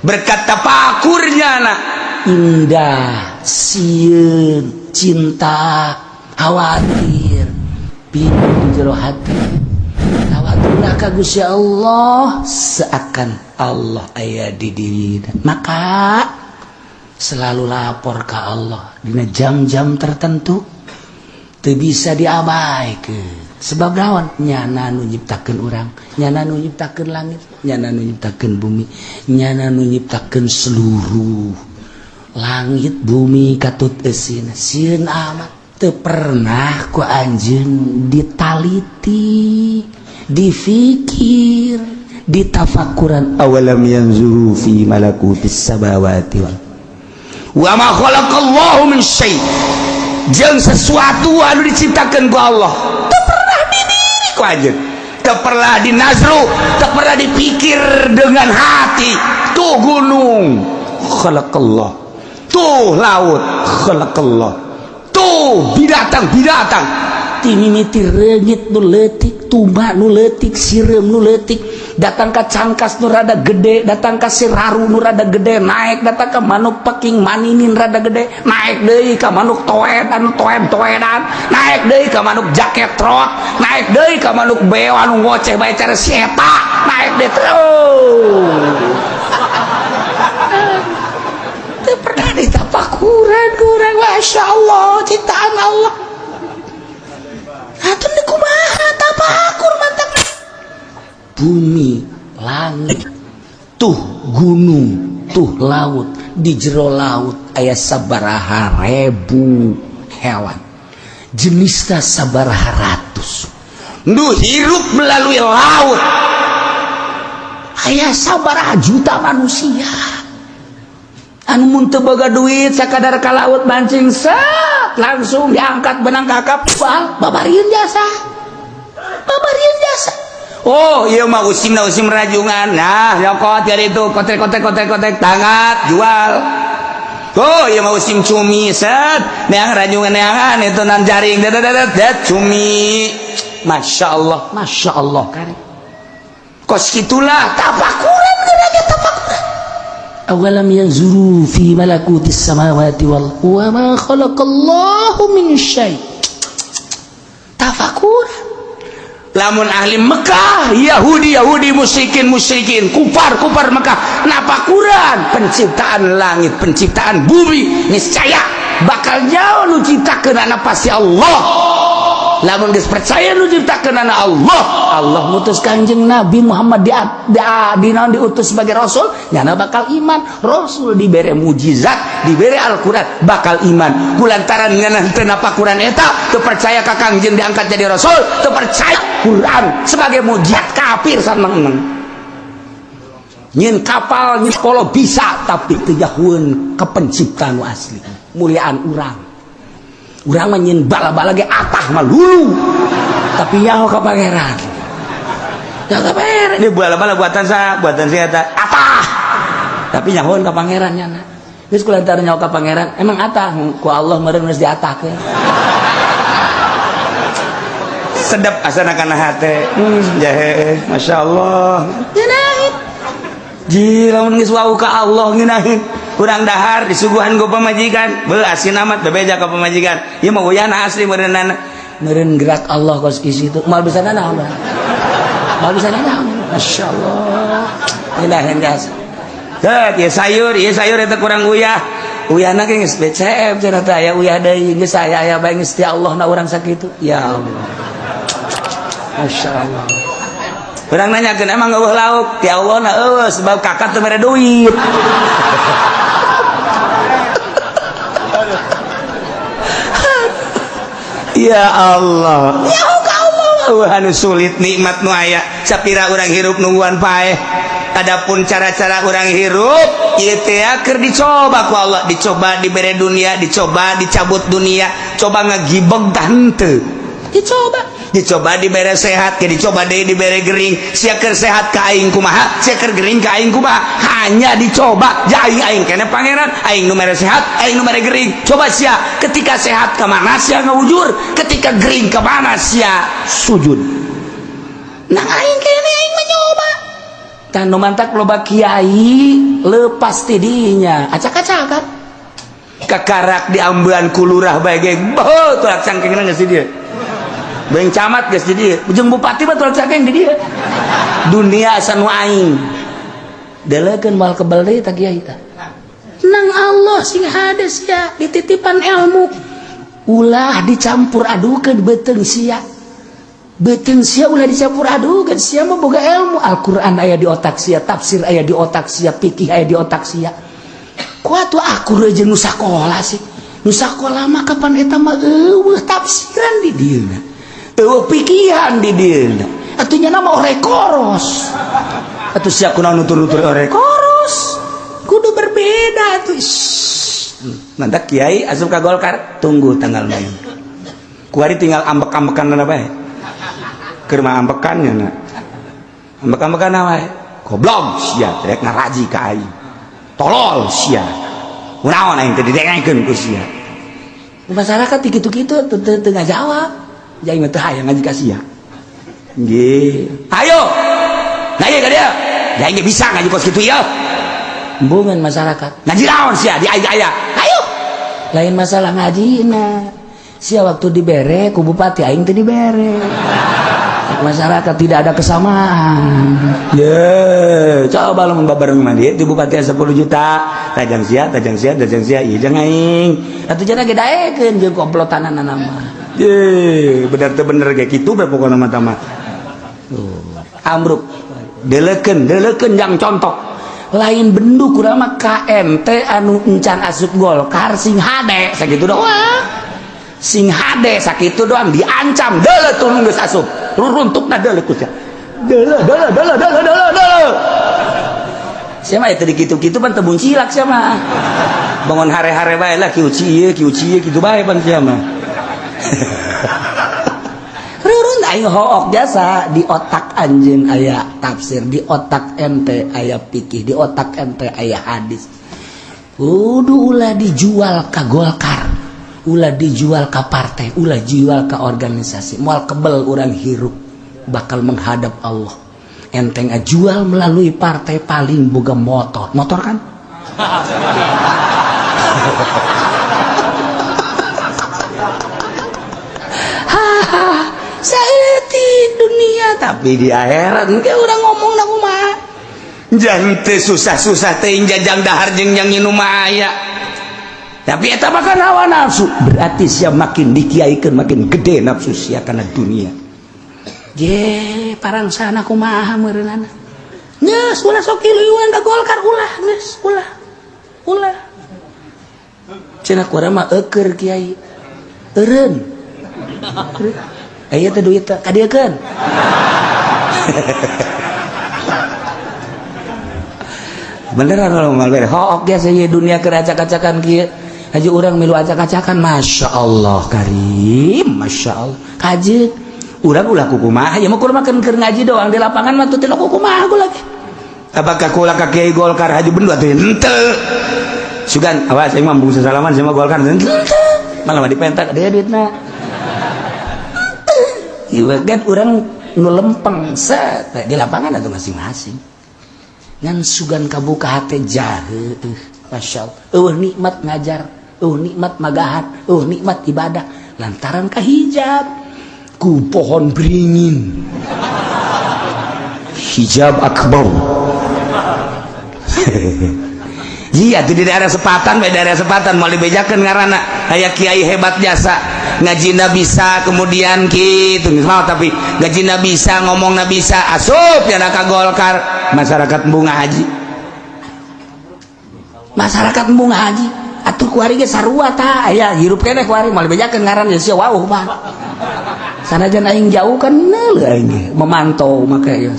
Berkat tapakurnya anak indah, sieun, cinta, khawatir, bingung di jero hati. Tawaduna ka Gusti Allah seakan Allah aya di diri. Maka selalu lapor ke Allah dina jam-jam tertentu, teu bisa diabaikan. Sebab naon? Nyana nu nyiptakeun urang, nyana nu nyiptakeun langit, nyana nu nyiptakeun bumi, nyana nu nyiptakeun seluruh langit bumi katut eusina. Sieun amat teu pernah ku anjeun ditaliti, difikir, ditafakuran. Awalam yanzuru fi malakutis samawati wal wa ma khalaqallahu min syai', jeung sesuatu anu diciptakeun ku Allah teu pernah didiri ku anjeun, teu pernah dinazru, teu pernah dipikir dengan hati. Tuh gunung khalaqallah, tuh laut khalaqallah, tuh binatang-binatang, timimiti reungit nu leutik, tuba nu leutik, sireum nu leutik, datang ka cangkas nu rada gede, datang ka siraru nu rada gede, naik datang ka manuk peking maninin rada gede, naik deui ka manuk toed anu toed-toedan, naik deui ka manuk jaket trot, naik deui ka manuk beo anu ngoceh bae cara si eta, naik deui terus. Teu pernah ditapakuran kurang. Masya Allah, ciptaan Allah. Atuh kumaha tapakur mantap bumi, langit, tuh gunung, tuh laut. Di jero laut aya sabaraha ribu hewan, jenisna sabaraha ratus. Nu hirup melalui laut aya sabaraha juta manusia. Anu mun teu boga duit, sakadar ka laut mancing, set, langsung diangkat benang kakap, jual, babarieun jasa, babarieun jasa. Oh iya mah usim na usim rajungan, nah nyokot dari itu kotek kotek kotek kotek, tangkap, jual. Oh iya mah usim cumi, set, neang rajungan, neangan itu nan jaring, det det det, cumi. Masya Allah, masya Allah. Kare kos gitulah tapakuran, geura tapakuran. Awalam yanzuru fi malakutis samawati wal wa ma khalaqallahu min syai'. Tafakur. Lamun ahli Mekah, Yahudi Yahudi, musyrikin musyrikin, kufar kufar Mekah napakuran penciptaan langit, penciptaan bumi, niscaya bakal jauh nu ciptakeun anak pasti Allah. Lamun geus percaya nu ciptakeun anak Allah, Allah mutus Kanjeng Nabi Muhammad di naon, diutus sebagai rasul, nyana bakal iman. Rasul dibere mujizat, dibere Al-Qur'an, bakal iman. Kulantaran ngeunah teu napakuran eta, teu percaya ka Kangjeng diangkat jadi rasul, teu percaya Quran sebagai mujizat, kafir saneng nyin kapal, nyin polo bisa, tapi teu jahueun ke pencipta nu asli. Muliaan urang, urang mah nyin bala-bala ge atah mah lulu, tapi nyaho ka pangeran, ya ka pangeran. Ini bala-bala buatan sa, buatan saya eta atah, tapi nyahoan ka pangeran nyana. Geus kulantaran nyaho ka pangeran, emang atah ku Allah meureun geus diatahkeun. Sedap asana kana hate, jahe, Masya Allah. Ngeunahin ji lamun geus wau ka Allah, ngeunahin. Urang dahar disuguhan ku pamajikan, beuh, asin amat, bebeja ka pamajikan, ieu mah uyahna asli meureunana. Meureun gerak Allah kos kisi itu moal bisa nanaon, moal bisa nanaon. Masya Allah, ngeunahin gas. Tet, ieu sayur eta kurang uyah. Uyahna ge geus BCM cenah teh, aya uyah deui, geus aya aya bae geus ti Allah na urang sakitu. Ya Allah. Masya Allah. Urang nanyakeun, emang eueuh lauk? Ti Allah na eueuh, sebab kakak teu mere duit. Ya Allah. Ya Allah, eueuh anu sulit, nikmat nu aya. Sapira urang hirup nungguan paeh. Adapun cara-cara urang hirup ieu teh keur dicoba ku Allah, dicoba dibere dunia, dicoba dicabut dunia, coba ngagibeg tah henteu. Dicoba, dicoba dibere sehat, ya dicoba deui dibere gering. Sia keur sehat ka aing kumaha, sia keur gering ka aing kumaha? Hanya dicoba. Ja aing, aing keneh pangeran, aing nu mere sehat, aing nu mere gering. Coba sia ketika sehat ka mana sia ngawujur, ketika gering ka mana sia sujud. Nah, aing keneh, aing mencoba. Tah nu mantak loba kiai lepas ti dinya acak-acakan kakarak diambean ku lurah bae ge beuh tolak cangkengna geus di dieu. Beng camat geus di dieu, jeung bupati mah tolak cangkeng di dieu. Dunia asa nu aing. Deleukeun moal kebel deui tah kiai tah. Nang Allah sing hade sia dititipan ilmu. Ulah dicampur adukeun beuteung sia. Beuteung sia ulah dicampur adukeun, sia mah boga ilmu. Al-Qur'an aya di otak sia, tafsir aya di otak sia, fikih aya di otak sia. Ku atuh akur jeung nu sakola sih. Nu sakola mah kapan eta mah eueuh tafsiran di dieu. Eueuh pikihan di dieu. Atuh nya mah ore koros. Atuh sia kunaon nutur-nutur ore koros. Kudu berbeda atuh. Mantak kiai asup ka Golkar, tunggu tanggal main. Kuari tinggal ambek-ambekan bae. Keur mah ambekan nya na. Ambek-ambekan wae. Goblok sia rek ngaraji ka aing. Tolol sia. Kunaon aing teh didengekeun ku sia. Masyarakat kitu-kitu teu teu ngajawab. Aing mah teu hayang ngaji ka sia. Nggih. Ayo. Ngaji ka dieu. Aing ge bisa ngaji kos kitu ieu. Embungan masyarakat. Ngaji naon sia di aing aya. Ayo. Lain masalah ngajina. Sia waktu dibere ku bupati aing teu dibere. Masyarakat tidak ada kesamaan. Ye, coba lamun babareng mah di bupati 10 juta, tajang sia, tajang sia, tajang sia, ieu jeung aing. Atuh jana ge daekeun jeung komplotanana mah. Ye, bener teu bener ge kitu bae pokona mah tah mah. Tuh, amruk. Deleukeun, deleukeun jang contoh. Lain bendu kurang mah KMT anu encan asup Golkar sing hade sakitu doang. Sing hade sakitu doang diancam deuleu tulung geus asup. Ruruntukna deuleu ku sia. Deuleu deuleu deuleu deuleu deuleu deuleu. Sia mah teu dikitu-kitu pan teu muncilak sia mah. Bangun hare-hare bae lah kieu ieu kieu ieu kitu bae pan sia mah. Rurun aing hook jasa di otak anjeun aya tafsir, di otak ente aya fikih, di otak ente aya hadis. Kudu ulah dijual ka Golkar, ulah dijual ka partai, ulah jual ka organisasi. Moal kebel urang hirup bakal menghadap Allah. Enteng jual melalui partai paling boga motor. Motor kan? Hahaha, saeutik dunia tapi di akhirat engke urang ngomong na kumaha. Jang teu susah-susah teuing jajang dahar jeung jang nginum mah aya. Tapi eta mah kan hawa nafsu. Berarti sia makin dikiaikeun makin gede nafsu sia kana dunia. Je, parang sana kumaha meureunana. Geus ulah sok iluan ka Golkar ulah geus ulah. Ulah. Cenah kurang mah eueur kiai. Eureun. Aya teh duit teh kadieukeun. Beneran kalau mal bere hook biasa ye dunia keur acak-acakan kieu. Haji urang milu acak-acakan Masya Allah karim, Masya Allah. Kajeun urang ulah kukumaha ya mah kudu makan keur ngaji doang di lapangan mah teu kukumaha gua lagi. Apakah kula ka kiai Golkar haji bendu atuh henteu. Sugan awas aing mah bungsu salaman sama Golkar henteu. Malah mah dipentak dia duitna. Ieu kan urang nu lempeng set di lapangan atuh masing-masing. Ngan sugan kabuka hate jahe Masya Allah. Eueuh nikmat ngajar, eueuh nikmat magahan, eueuh nikmat ibadah lantaran kahijab ku pohon beringin. Hijab akbar. Iya di daerah Sepatan, di daerah Sepatan mau dibejakeun ngaranna aya kiai hebat jasa ngajina bisa kemudian kitu mau tapi ngajina bisa ngomongna bisa asup ya ka Golkar masyarakat embung haji. Masyarakat embung haji atuh kuari ge sarua tah aya hirup keneh kuari moal dibejakeun ngaran sia wauh mah. Sanajan aing jauh kan neuleuh aing ge memantau make ya.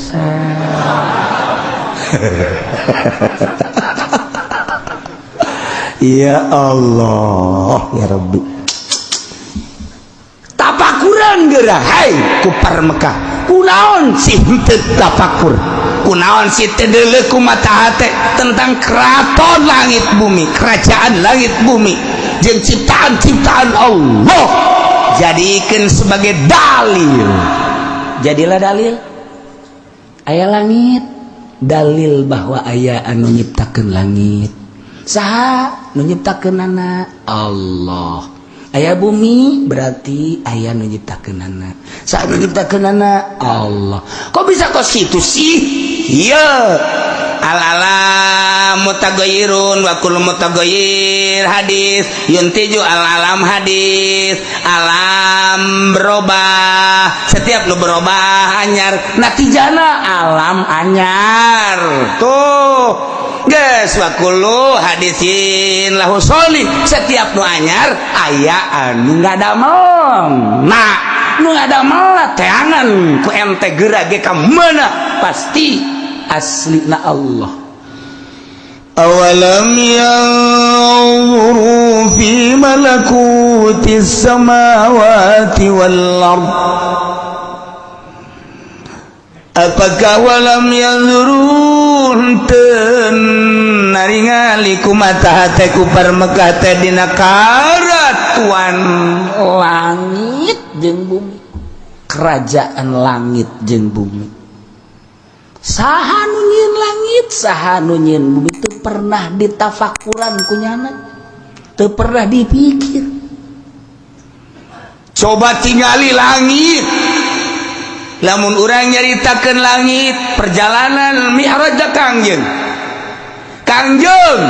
Ya Allah ya Rabbi. Tapakuran geura hai kupar Mekah. Kunaon sih henteu tapakur? Kunaon sih teu deuleu ku mata hate tentang keraton langit bumi, kerajaan langit bumi jeung ciptaan-ciptaan Allah. Jadikeun sebagai dalil. Jadilah dalil. Aya langit, Dalil bahwa aya anu nyiptakeun langit. Saha nu nyiptakeunana? Allah. Aya bumi berarti aya nu nyiptakeunana. Saha nu nyiptakeunana? Allah. Kok bisa kos kitu sih? Iya, al alam mutaghayyirun wa kullu mutaghayyir hadis yuntiju al alam hadis. Alam berubah, setiap nu berubah anyar, natijana alam anyar. Tuh geus, wa kullu hadisin lahu soli, setiap nu anyar aya anu ngadamel. Nah, nu ngadamel teangan ku ente geura ge ka mana, pasti aslina Allah. أولم ينظروا في ملكوت السماوات والأرض. Apakah ولم ينظروا teu naringali ku mata hate kufar Mekah teh dina karatuan langit jeung bumi, kerajaan langit jeung bumi? Saha nu nyieun langit, saha nu nyieun bumi? Teu pernah ditafakuran ku nyana, teu pernah dipikir. Coba tingali langit. Lamun urang nyaritakeun langit, perjalanan Mi'raj Kangjeng, Kangjeng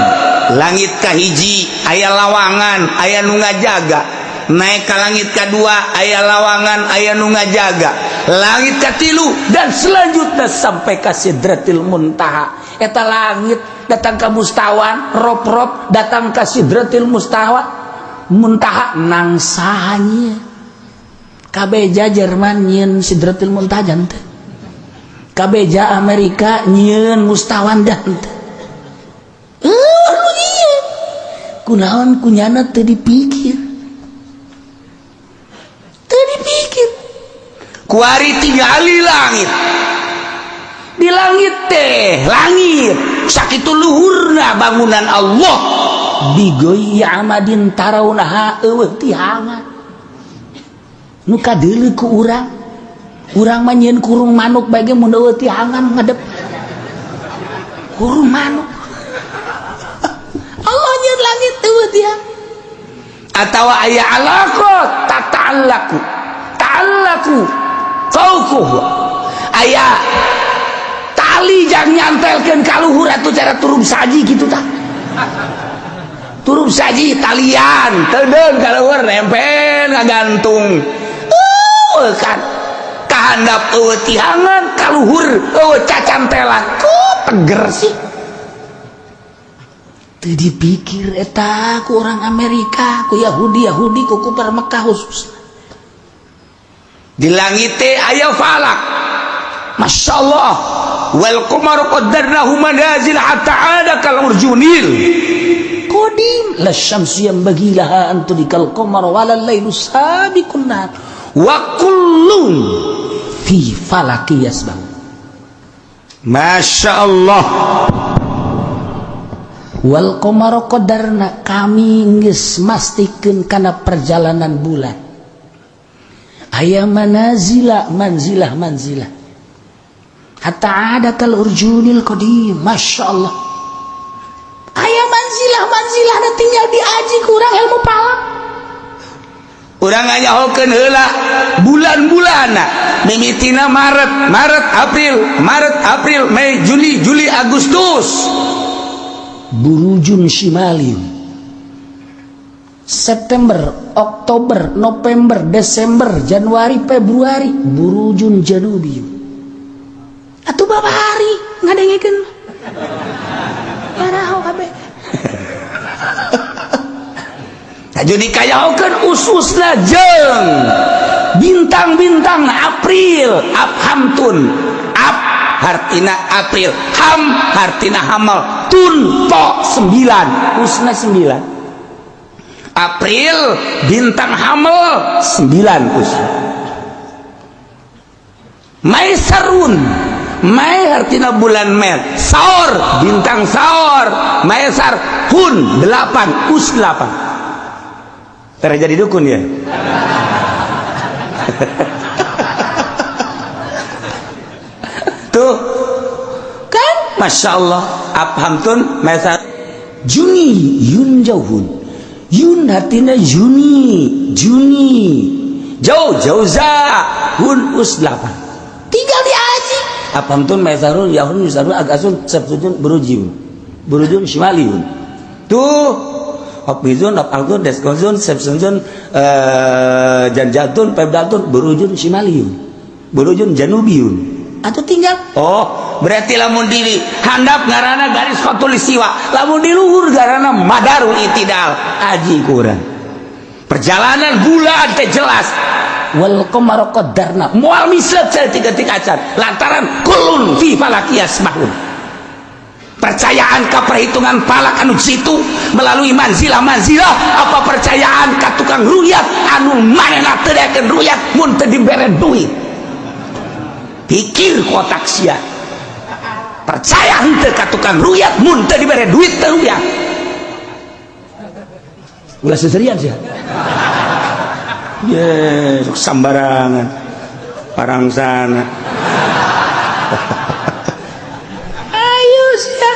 langit kahiji aya lawangan, aya nu ngajaga. Naik ke langit kedua aya lawangan, aya nu ngajaga. Langit katilu dan selanjutnya sampai ke Sidratil Muntaha. Eta langit datang ke mustawan, rop-rop datang ke Sidratil Mustawa Muntaha. Nang sahanya kabeja Jerman nyieun Sidratil Muntaha jante, kabeja Amerika nyieun mustawan jante. Eh, kunaon kunyana teu dipikir, teu dipikir? Kuari tingali langit. Di langit teh, langit sakitu luhurna bangunan Allah. بغير عمد ترونها, euweuh tihangan nu kadeuleu ku urang. Urang mah nyieun kurung manuk bae ge mun euweuh tihangan ngadep kurung manuk. Allah nyieun langit euweuh tiang atau aya علاقة تتعلق تعلق فوقه, aya tali jang nyantelkeun ka luhur atuh, cara turun saji gitu tah, turun saji talian tedeun ka luhur, nempel ngagantung. Kan kahandap euweuh tihangan, ka luhur euweuh cacantelan, kok teger sih? Teu dipikir eta ku orang Amerika, ku Yahudi Yahudi, ku kufar Mekah khusus. Di langit teh aya falak. Masya Allah, والقمر قدرناه منازل حتى عاد كالعرجون القديم. لا الشمس ينبغي لها أن تدرك القمر ولا الليل سابق النهار وكل في فلك يسبحون. Masya Allah. والقمر قدرنا, kami geus mastikeun kana perjalanan bulan aya منازل, manzilah manzilah, حتى عاد كالعرجون القديم. Masya Allah, aya manzilah manzilah na, tinggal diaji kurang ilmu falak. Urang nganyahokeun heula bulan-bulan mimitina Maret, Maret, April, Maret, April, Mei, Juli, Juli, Agustus. بروج شمالي, September, Oktober, November, Desember, Januari, Februari بروج جنوبي. Atuh babari ngadengekeun baraho kabeh. Jadi kayahokeun ususna jeung bintang-bintang. April, Aphamtun. Ap hartina April, Ham hartina Hamal, Tun to 9, usna 9. April bintang Hamel 9 us. Maisarun, Mai artinya bulan Mei, Saur bintang Saur, Maisar Hun 8 us 8. Terjadi dukun ya. Tuh kan. Masya Allah abhamtun mesa Juni yun jauhun yun artinya Juni Juni jauh jauza hun us 8 tinggal diaji abhamtun mesarun yahun yusarun agasun sabsujun burujun burujun shimaliyun tuh Hopizun, Hopaltun, Deskozun, Sepsunjun, Janjatun, Pebdatun, Burujun, Shimaliyun, Burujun, Janubiyun. Atau tinggal oh berarti lamun diri handap ngarana garis khatulistiwa, lamun di luhur ngarana madarul itidal. Aji kurang perjalanan bulan teh jelas wal qamara qaddarna moal mislet saeutik-eutik acan lantaran kulun fi falaki yasmahun. Percayaan ka perhitungan falak anu situ melalui manzilah-manzilah apa percayaan ka tukang ruyat anu manehna teu daekeun ruyat mun teu dibere duit. Pikir kotak sia. Percaya henteu ka tukang ruyat mun teu dibere duit teu ruyat. Ulah seserian sia. Ye, sok sambarangan. Parangsana. Ayo sia.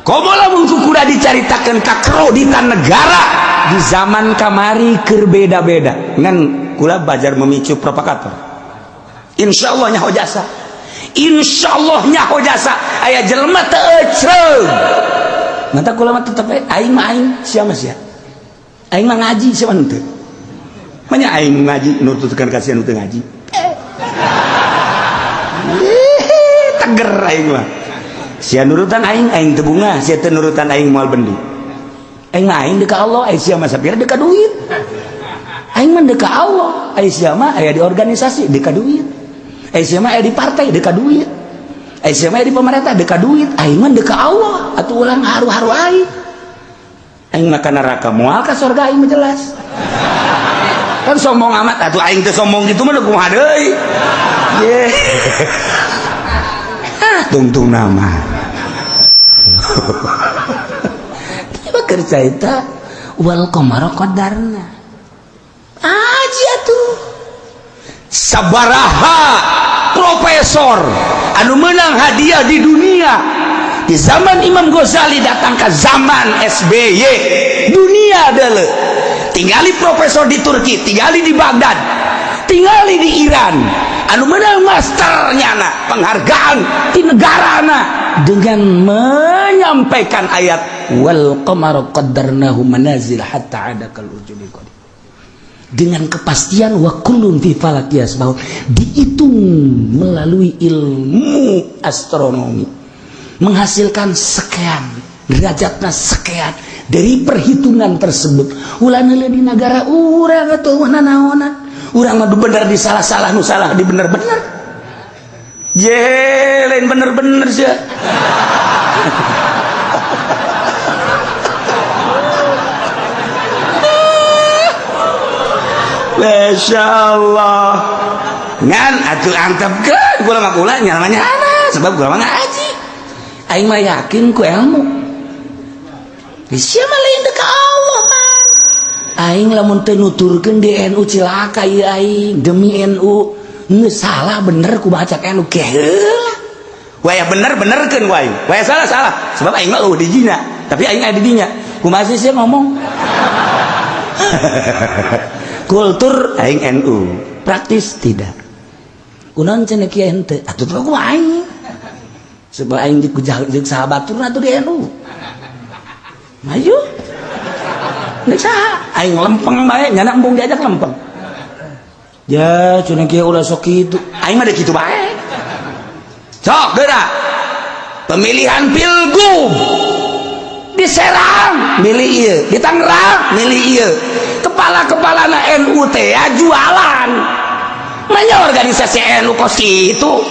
Komo lamun kukura dicaritakeun ka kreditan negara di zaman kamari keur beda-beda. Ngan kula bajar memicu provokator. Insyaallah nyaho jasa. Insyaallah nyaho jasa. Aya jelema teu ecreug. Mata kula mah tetep aing mah aing sia mah sia. Aing mah ngaji sia mah henteu. Manya aing ngaji nututkeun ka sia nu teu ngaji. Teger aing mah. Sia nurutan aing, aing teu bungah, sia teu nurutan aing moal bendi. Aing mah aing deuk ka Allah, aing sia mah sapira deuk ka duit. Aing mah deuk ka Allah, aing sia mah aya di organisasi deuk ka duit. Aing sia mah aya di partai deuk ka duit. Aing sia mah aya di pemerintah deuk ka duit. Aing mah deuk ka Allah, atuh ulang haru-haru aing. Aing mah ka neraka moal ka surga aing mah jelas. Kan sombong amat atuh aing teh sombong kitu mah kumaha deui. Ye. Ah, tungtung nama. Tiba kerja eta wal qamara qadarna. Aji atuh. Sabaraha profesor anu menang hadiah di dunia di zaman Imam Ghazali datang ke zaman SBY dunia dele tinggali profesor di Turki, tinggali di Baghdad, tinggali di Iran anu menang masternya na penghargaan di negara na dengan menyampaikan ayat wal qamara qaddarnahu manazil hatta ada kal urjunil qadim. Dengan kepastian wa kullun fi falak yasbahun, dihitung melalui ilmu astronomi menghasilkan sekian derajatna sekian dari perhitungan tersebut. Ulah neuleuh di negara urang atuh nanaonan urang mah bener di salah-salah nu salah di bener-bener. Ye lain bener-bener sia. Masya Allah ngan atuh antepkeun kula mah kula nyalanya sebab kula mah ngaji aing mah yakin ku ilmu sia mah lain deuk ka Allah pan aing lamun teu nuturkeun di NU cilaka ieu aing demi NU geus salah bener ku baca NU geheula waya bener benerkeun ku aing waya salah salah sebab aing mah eueuh di dinya tapi aing aya di dinya kumaha sih sia ngomong kultur aing NU praktis tidak kunaon cenah kieu henteu atuh teh ku aing sebab aing jeung sahabat turun atuh di NU maju nek saha aing lempeng bae nyana embung diajak lempeng ya cenah kieu ulah sok kitu aing mah kitu bae sok geura pemilihan pilgub di Serang milih ieu, di Tangerang milih ieu, kepala-kepalana NU teh ya jualan manya organisasi NU kos kitu.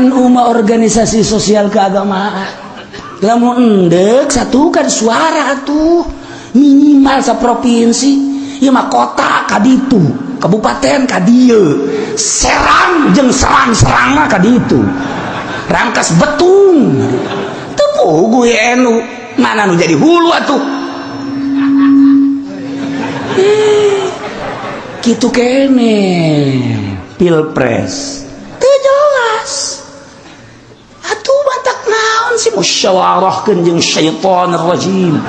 NU mah organisasi sosial keagamaan lamun endek satukan suara tuh minimal saprovinsi ieu mah kota ka ditu kabupaten ka dieu Serang jeung serang-serangna ka ditu Rangkas Betung teu puguh NU mana nu jadi hulu atuh. Kitu kene pilpres teu jelas. Atuh batak naon sih musyawarahkeun jeung syaitonir rajim.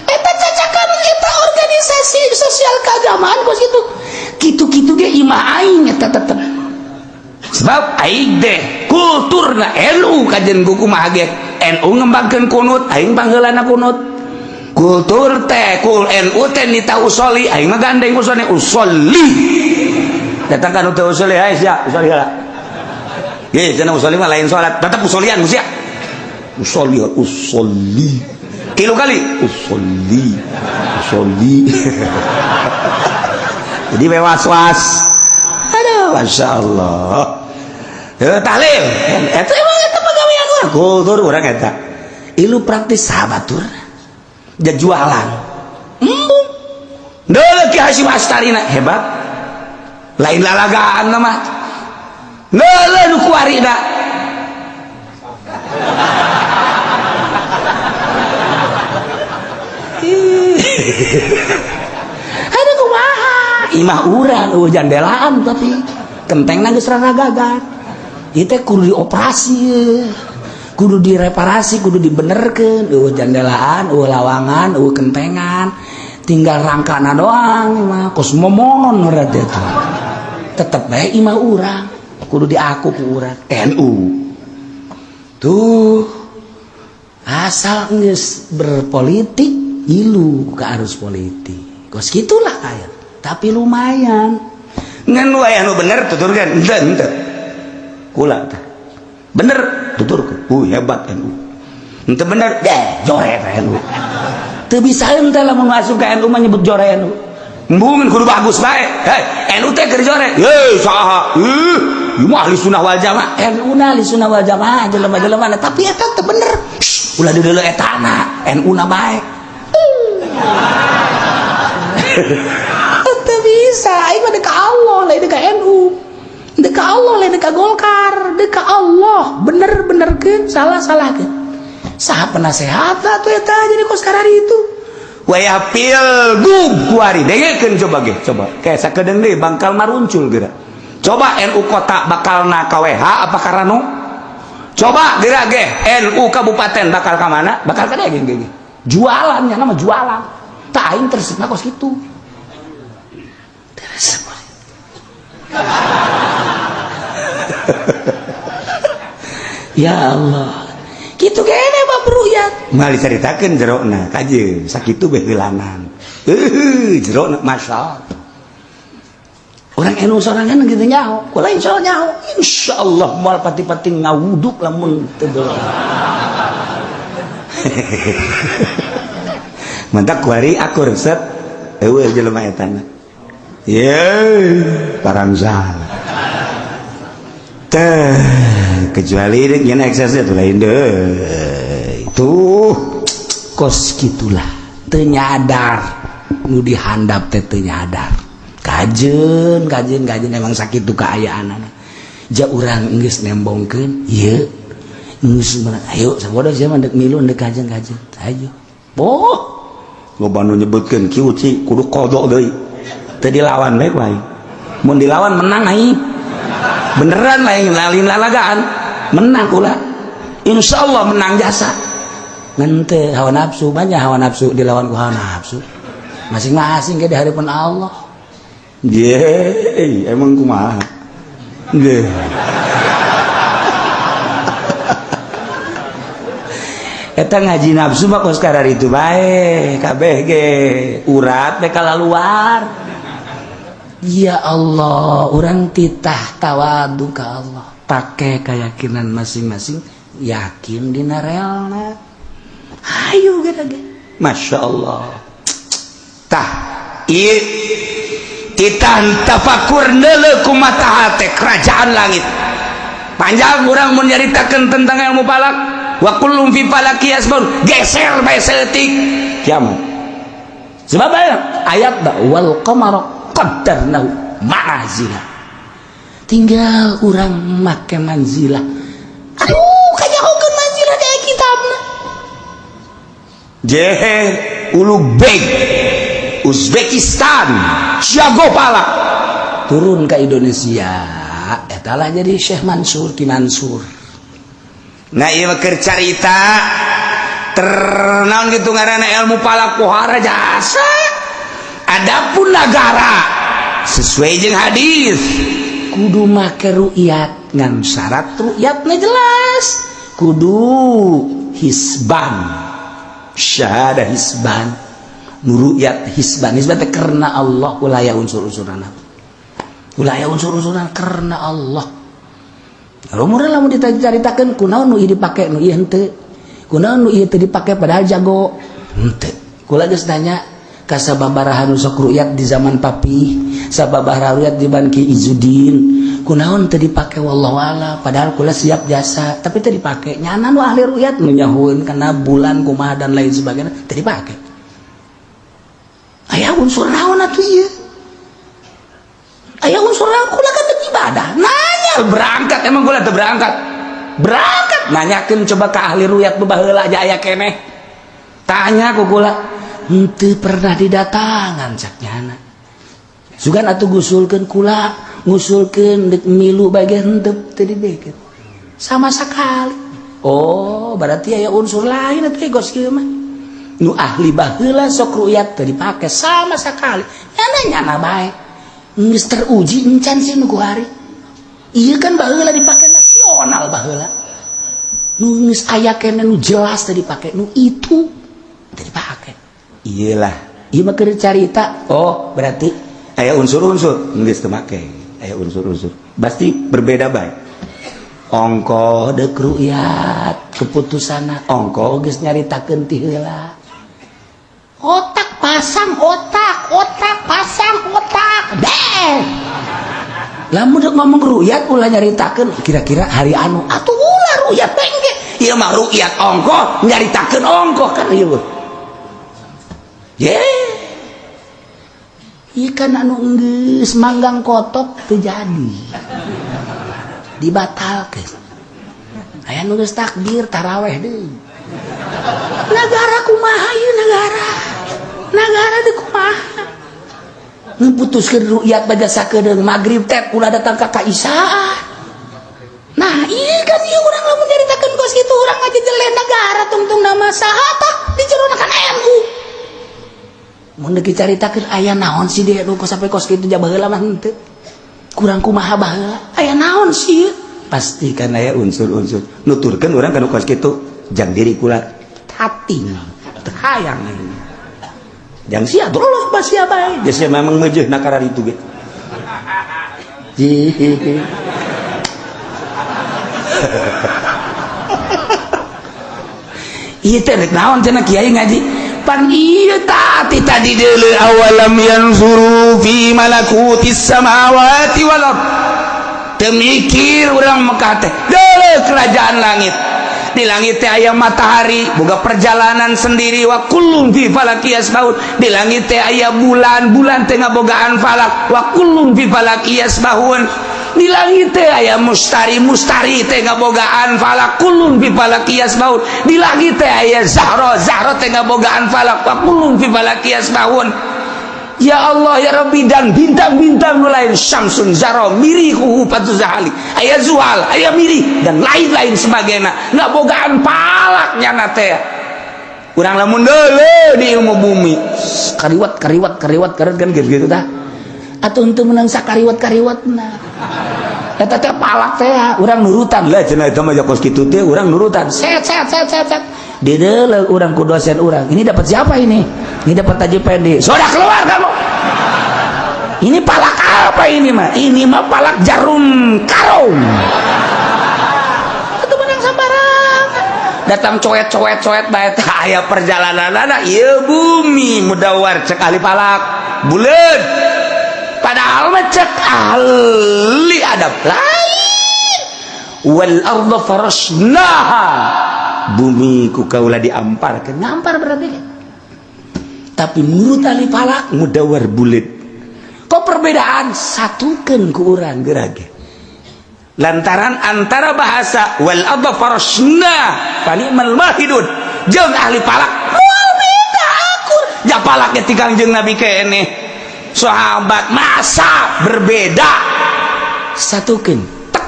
Eta cacakan eta organisasi sosial keagamaan kos kitu. Kitu-kitu ge imah aing eta tetep. Sebab aing teh kulturna NU kajen ku kumaha ge NU ngembangkeun kunut aing pangheulana kunut. Kultur teh kul NU teh nita usoli aing mah gandeng usoli usoli. Datang kan teu usoli hae sia usoli heula. Ge cenah usoli mah lain salat tetep usolian sia. Usoli usoli. Tilu kali usoli usoli. Jadi was-was. Aduh, Masya Allah. Tahlil. Eta emang eta pagawean urang. Kultur urang eta. Ilu praktis sahabatur. Jualan. Embung. Deuleu Ki Hasyim Astarina hebat. Lain lalagaan mah. Deuleu nu kuarina. Aduh kumaha? Imah urang eueuh jandelaan tapi kentengna geus raragagan. Ieu teh kudu dioperasi, kudu direparasi, kudu dibenerkeun. Eueuh jandelaan, eueuh lawangan, eueuh kentengan. Tinggal rangkana doang imah kos momonon urang teh. Tetep bae imah urang, kudu diaku ku urang. NU. Tuh asal geus berpolitik ilu ke arus politik. Kos gitulah aya. Tapi lumayan. Ngan wae anu bener tuturkeun, henteu henteu. Kula teh. Bener tuturkeun. Hebat NU. Henteu bener, deh jore teh NU. Teu bisa henteu lamun masuk ka NU mah nyebut jore NU. Embungeun kudu bagus bae. Hei, NU teh keur jore. Hei, saha? Ih, ieu mah ahli sunnah wal jamaah. NU na ahli sunnah wal jamaah jelema-jelema tapi eta teu bener. Ulah dideuleu etana, NU na bae. Teu bisa, aing mah deuk ka Allah, lain deuk ka NU. Deuk ka Allah, lain deuk ka Golkar, deuk ka Allah. Bener-benerkeun, salah-salahkeun. Saha penasehatna atuh eta jadi kos karari itu. Wayah pilgub kuari dengekeun coba ge, coba. Kayak sakedeung deui bangkal maruncul geura. Coba NU kota bakalna ka WH apa karano? Coba geura ge NU kabupaten bakal ka mana? Bakal ka dege ge. Jualan nya nama jualan. Tak aing tersebut kos kitu. Tersebut. Ya Allah. Kitu kene bab ru'yat. Moal dicaritakeun jerona kajeun sakitu beh heulanan. Jerona masyaallah. Orang NU sorangan gitu nyaho, kula insyaallah nyaho. Insyaallah moal pati-pati ngawuduk lamun teu belah. Mantak kuari akur set eueuh jelema eta na. Ye, parangsa. Teh, kecuali deuk nyeun ekses teh lain deui. Tuh, kos kitulah. Teu nyadar nu dihandap teh teu nyadar. Kajeun, kajeun, kajeun emang sakitu kaayaanana. Ja urang geus nembongkeun, ieu geus ayo sabodo sia mah deuk milu deuk kajeun-kajeun. Ayo. Boh, loba nu nyebutkeun kieu ci kudu kodok deui. Teu dilawan bae ku aing. Mun dilawan menang aing. Beneran lain lalin lalagaan. Menang kula. Insyaallah menang jasa. Ngan teu hawa nafsu, banyak hawa nafsu dilawan ku hawa nafsu. Masing-masing ge di hadapan Allah. Ye, emang kumaha? Nggih. Eta ngaji nafsu mah kos kararitu bae, kabeh ge urat teh kalaluar. Ya Allah, urang titah tawadu ka Allah. Pake keyakinan masing-masing, yakin dina realna. Hayu geura ge. Masya Allah. Tah, ieu titah tafakur neuleuh kumaha teh kerajaan langit. Panjang urang mun nyaritakeun tentang ilmu falak. Wa kullum fi falaki yasbun, geser bae saeutik kiamat. Sebab ayat da wal qamara qaddarnahu manazila. Tinggal urang make manzilah. Aduh, kanyahokeun manzilah deh kitabna. Jehe, Ulugh Beg, Uzbekistan, jago palak, turun ke Indonesia, etalah jadi Syekh Mansur, Ki Mansur. Nah, ieu mah keur carita ternaon gitu ngaranna ilmu palak pohara jasa. Adapun negara sesuai jeung hadis kudu make ru'yat, ngan syarat ru'yatna jelas kudu hisban, syahadah hisban, ru'yat hisban. Hisban teh karena Allah, ulah aya unsur-unsurna, ulah aya unsur-unsurna, karena Allah. Lalu murah lamun dicaritakeun kunaon nu ieu dipake, nu ieu henteu, kunaon nu ieu teu dipake padahal jago henteu. Kula geus nanya ka sababaraha nu sok ru'yat di zaman papi, sababaraha ru'yat di zaman Ki Izudin, kunaon teu dipake? Wallahu a'lam, padahal kula siap jasa, tapi teu dipake. Nyana nu ahli ru'yat nu nyahueun kana bulan kumaha dan lain sebagainya teu dipake. Aya unsur naon atuh ieu? Aya unsur naon? Kula kan teu ibadah nanya, berangkat. Emang kula teu berangkat? Berangkat nanyakeun coba ke ahli ru'yat baheula aja, aya keneh, tanya ku kula, henteu pernah didatangan cak nyana. Sugan atuh gusulkeun, kula ngusulkeun deuk milu bagian, henteu, teu dibekeun sama sekali. Oh, berarti aya unsur lain atuh kos kieu mah. Nu ahli baheula sok ru'yat teu dipake sama sekali, nyana nyana bae geus teruji encan sih nu kuari. Ieu kan baheula dipake nasional, baheula nu geus aya keneh nu jelas teu dipake, nu itu teu dipake. Iyalah. Ieu mah keur carita. Oh, berarti aya unsur-unsur geus teu make, aya unsur-unsur pasti berbeda bae. Ongkoh deuk ru'yat keputusanna, ongkoh geus nyaritakeun ti heula. Otak pasang otak, otak pasang otak deh. Lamun dek ngomong ru'yat ulah nyaritakeun kira-kira hari anu atuh, ulah ru'yat bengke. Ieu mah ru'yat ongkoh nyaritakeun ongkoh kan ieu. Ye. Ikan anu geus manggang kotok teu jadi. Dibatalkeun. Aya nu geus takbir taraweh deui. Negara kumaha ieu negara? Negara deui kumaha? Nguputuskeun ru'yat baca sakedeung magrib teh ulah datang ka Kaisar. Nah, iya kan ieu urang lamun nyaritakeun kos kitu urang ngajejelen negara, tungtung nama saha tah di jerona kan NU. Mun deuk dicaritakeun aya naon sih dia nu sampai kos kitu, ja baheula mah henteu. Kurang kumaha baheula? Aya naon sih? Pasti kan aya unsur-unsur. Nuturkeun urang kana kos kitu jang diri kula. Hati teu hayang aing. Jang sia terus sia bae. Geus memang meujeuh nakarar itu ge. Jih. Ieu teh rek naon cenah kiai ngaji? Pan ieu tati tadi deuleu awalam yanzuru fi malakutis samawati wal ard. Teu mikir urang Mekah teh. Deuleu kerajaan langit. Di langit teh aya matahari, boga perjalanan sendiri, wa kullun fi falaki yasbahun. Di langit teh aya bulan, bulan teh ngabogaan falak, wa kullun fi falaki yasbahun. Di langit teh aya mustari, mustari teh ngabogaan falak, kullun fi falaki yasbahun. Di langit teh aya zahra, zahra teh ngabogaan falak, wa kullun fi falaki yasbahun. Ya Allah ya Rabbi, dan bintang-bintang nu lain, Syamsun Zahra mirihu patu zahali, aya Zuhal, aya mirih dan lain-lain sebagainya ngabogaan falak nyana teh. Urang lamun deuleu di ilmu bumi kariwat kariwat kariwat kariwat kan gitu tah atuh henteu meunang sakariwat kariwatna eta teh palak teh urang nurutan lah cenah eta mah kos kitu teh urang nurutan. Set set set set set di deuleu urang ku dosen urang, ini dapat siapa ini? Ini dapat Haji Pendi, sudah keluar kamu. Ini palak apa ini mah? Ini mah palak jarum karung itu menang sambarangan datang coet coet coet bae teh aya perjalanan ieu bumi mudawar cek ahli palak buleud, padahal mah cek ahli adab lain, wal arda farasnaha, bumi ku kaula diamparkeun. Ngampar berarti kan, tapi menurut ahli falak mudawar buleud. Kok perbedaan satukan ku urang geura ge lantaran antara bahasa wal arda farasna fani'mal mahidun jeung ahli falak moal beda akur. Japalak ti Kangjeng Nabi keneh. Sahabat masa berbeda. Satukeun. Tek.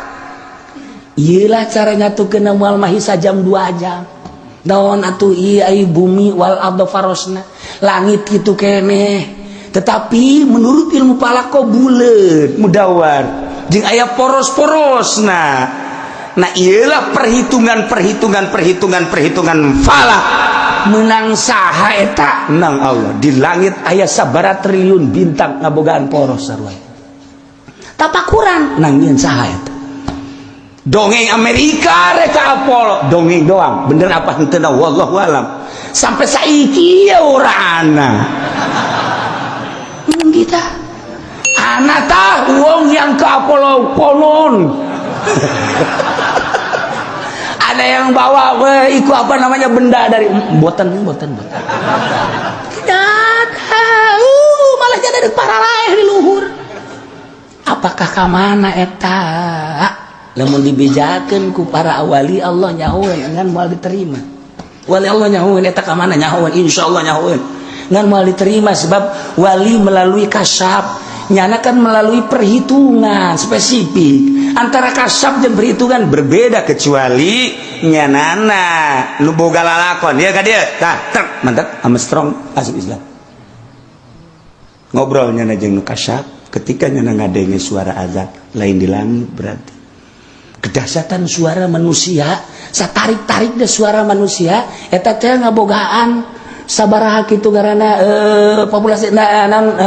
Iyalah cara nyatukeun moal mah sajam 2 jam. Naon atuh ieu ai bumi wal ardo farosna. Langit kitu keneh. Tetapi menurut ilmu falak kok bulet, mudawar. Jeung aya poros-porosna. Nah, iyalah perhitungan perhitungan perhitungan perhitungan falak. Menang saha eta? Nang Allah. Di langit aya sabara triliun bintang ngabogaan poros sarua. Tapakuran nang nyieun saha eta? Dongeng Amerika reka Apollo, dongeng doang, bener apa henteu, wallahu alam. Sampai saiki ya ora ana. Kita ana tah wong yang ke Apollo konon. Ada yang bawa we, iku apa namanya, benda dari boten boten boten. Tidak ada. Malah jadi ada para lain di luhur. Apakah ka mana eta? Lamun dibejakeun ku para wali Allah, nyahoeun, ngan moal diterima. Wali Allah nyahoeun eta ka mana, nyahoeun, insyaallah nyahoeun. Ngan moal diterima sebab wali melalui kasyaf, nyana kan melalui perhitungan spesifik. Antara kasyaf dan perhitungan berbeda, kecuali nyanana nu boga lalakon ya ka dia tah truk mantap Armstrong asup Islam, ngobrol nyana jeung nu kasyaf. Ketika nyana ngadenge suara azan lain di langit, berarti kedahsyatan suara manusia, satarik-tarik deh suara manusia eta teh ngabogaan sabaraha kitu garana populasi na, nan,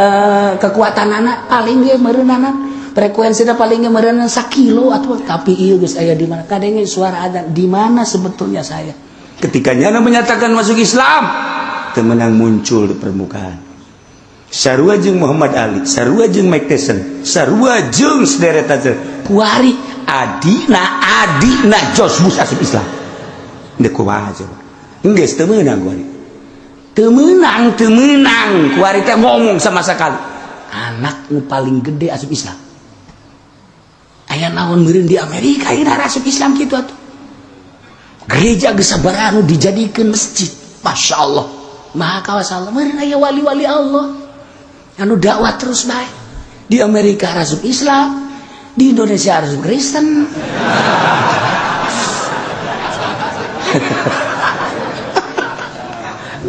kekuatan anak paling ge meureunana frekuensinya paling ge meureunana sakilo atau, tapi ieu geus aya di mana kadenge suara adzan, di mana sebetulnya saya. Ketika nyana menyatakan masuk Islam, temenang muncul di permukaan. Sarua jeung Muhammad Ali, sarua jeung Mike Tyson, sarua jeung sederet aja. Kuari adina adina George Bush asup Islam. Ndek kumaha coba? Geus teu meunang kuari. Teu meunang, teu meunang kuari teh ngomong sama sekali. Anak nu paling gede asup Islam. Aya naon meureun di Amerika ieu asup Islam kitu atuh. Gereja geus sabaraha nu dijadikeun masjid. Masya Allah. Maha kawasa Allah. Meureun aya wali-wali Allah anu dakwah terus bae. Di Amerika asup Islam, di Indonesia asup Kristen.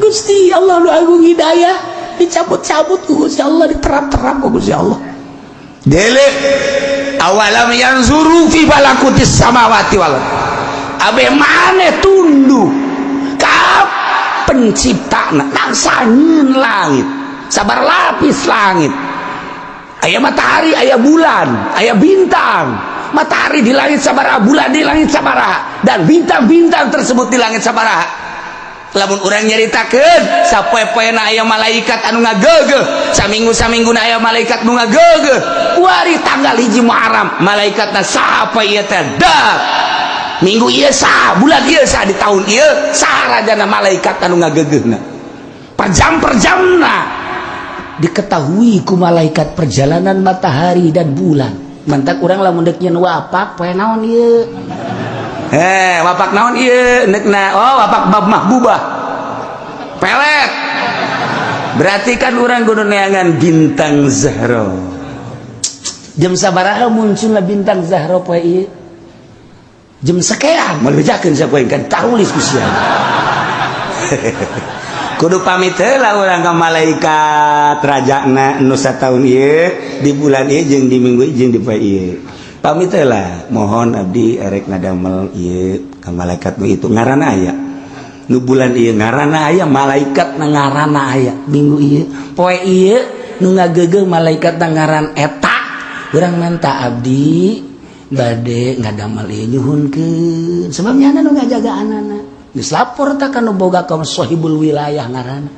Gusti Allah nu agung hidayah dicabut-cabut ku Gusti Allah, diterap-terap ku Gusti Allah. Dele awalam yanzuru fi malakutis samawati wal abe maneh tunduk ka penciptana nangsangeun langit, sabar lapis langit, aya matahari, aya bulan, aya bintang. Matahari di langit sabaraha, bulan di langit sabaraha, dan bintang-bintang tersebut di langit sabaraha. Lamun urang nyaritakeun sapoe-poena aya malaikat anu ngagegeh, saminggu saminggu aya malaikat nu ngagegeh. Kuari tanggal 1 Muharram malaikatna saha ieu teh? Da minggu ieu sah, bulan ieu sah, di tahun ieu sah rajana malaikat anu ngagegehna per jam per jamna. Diketahui ku malaikat perjalanan matahari dan bulan. Mantak urang lamun deuk nyeun wapak poe naon ieu? Eh, wapak naon ieu neukna? Oh, wapak bab mahbubah pelet. Berarti kan urang kudu neangan bintang Zahra. Jam sabaraha munculna bintang Zahra poe ieu? Jam sekian. Moal bejakeun sapoe kan tarulis ku sia. Kudu pamit heula urang ka malaikat rajana nu sataun ieu, di bulan ieu, jeung di minggu ieu, jeung di poe ieu. Pamit heula, mohon abdi erek ngadamel ieu ka malaikat nu itu ngaranna aya, nu bulan ieu ngaranna aya, malaikat na ngaranna aya, minggu ieu poe ieu nu ngagegeh malaikat na ngaran eta. Urang menta abdi bade ngadamel ieu, nyuhunkeun, sebab nyana nu ngajagaan. Geus lapor tak ka nu boga ka sahibul wilayah ngaranna.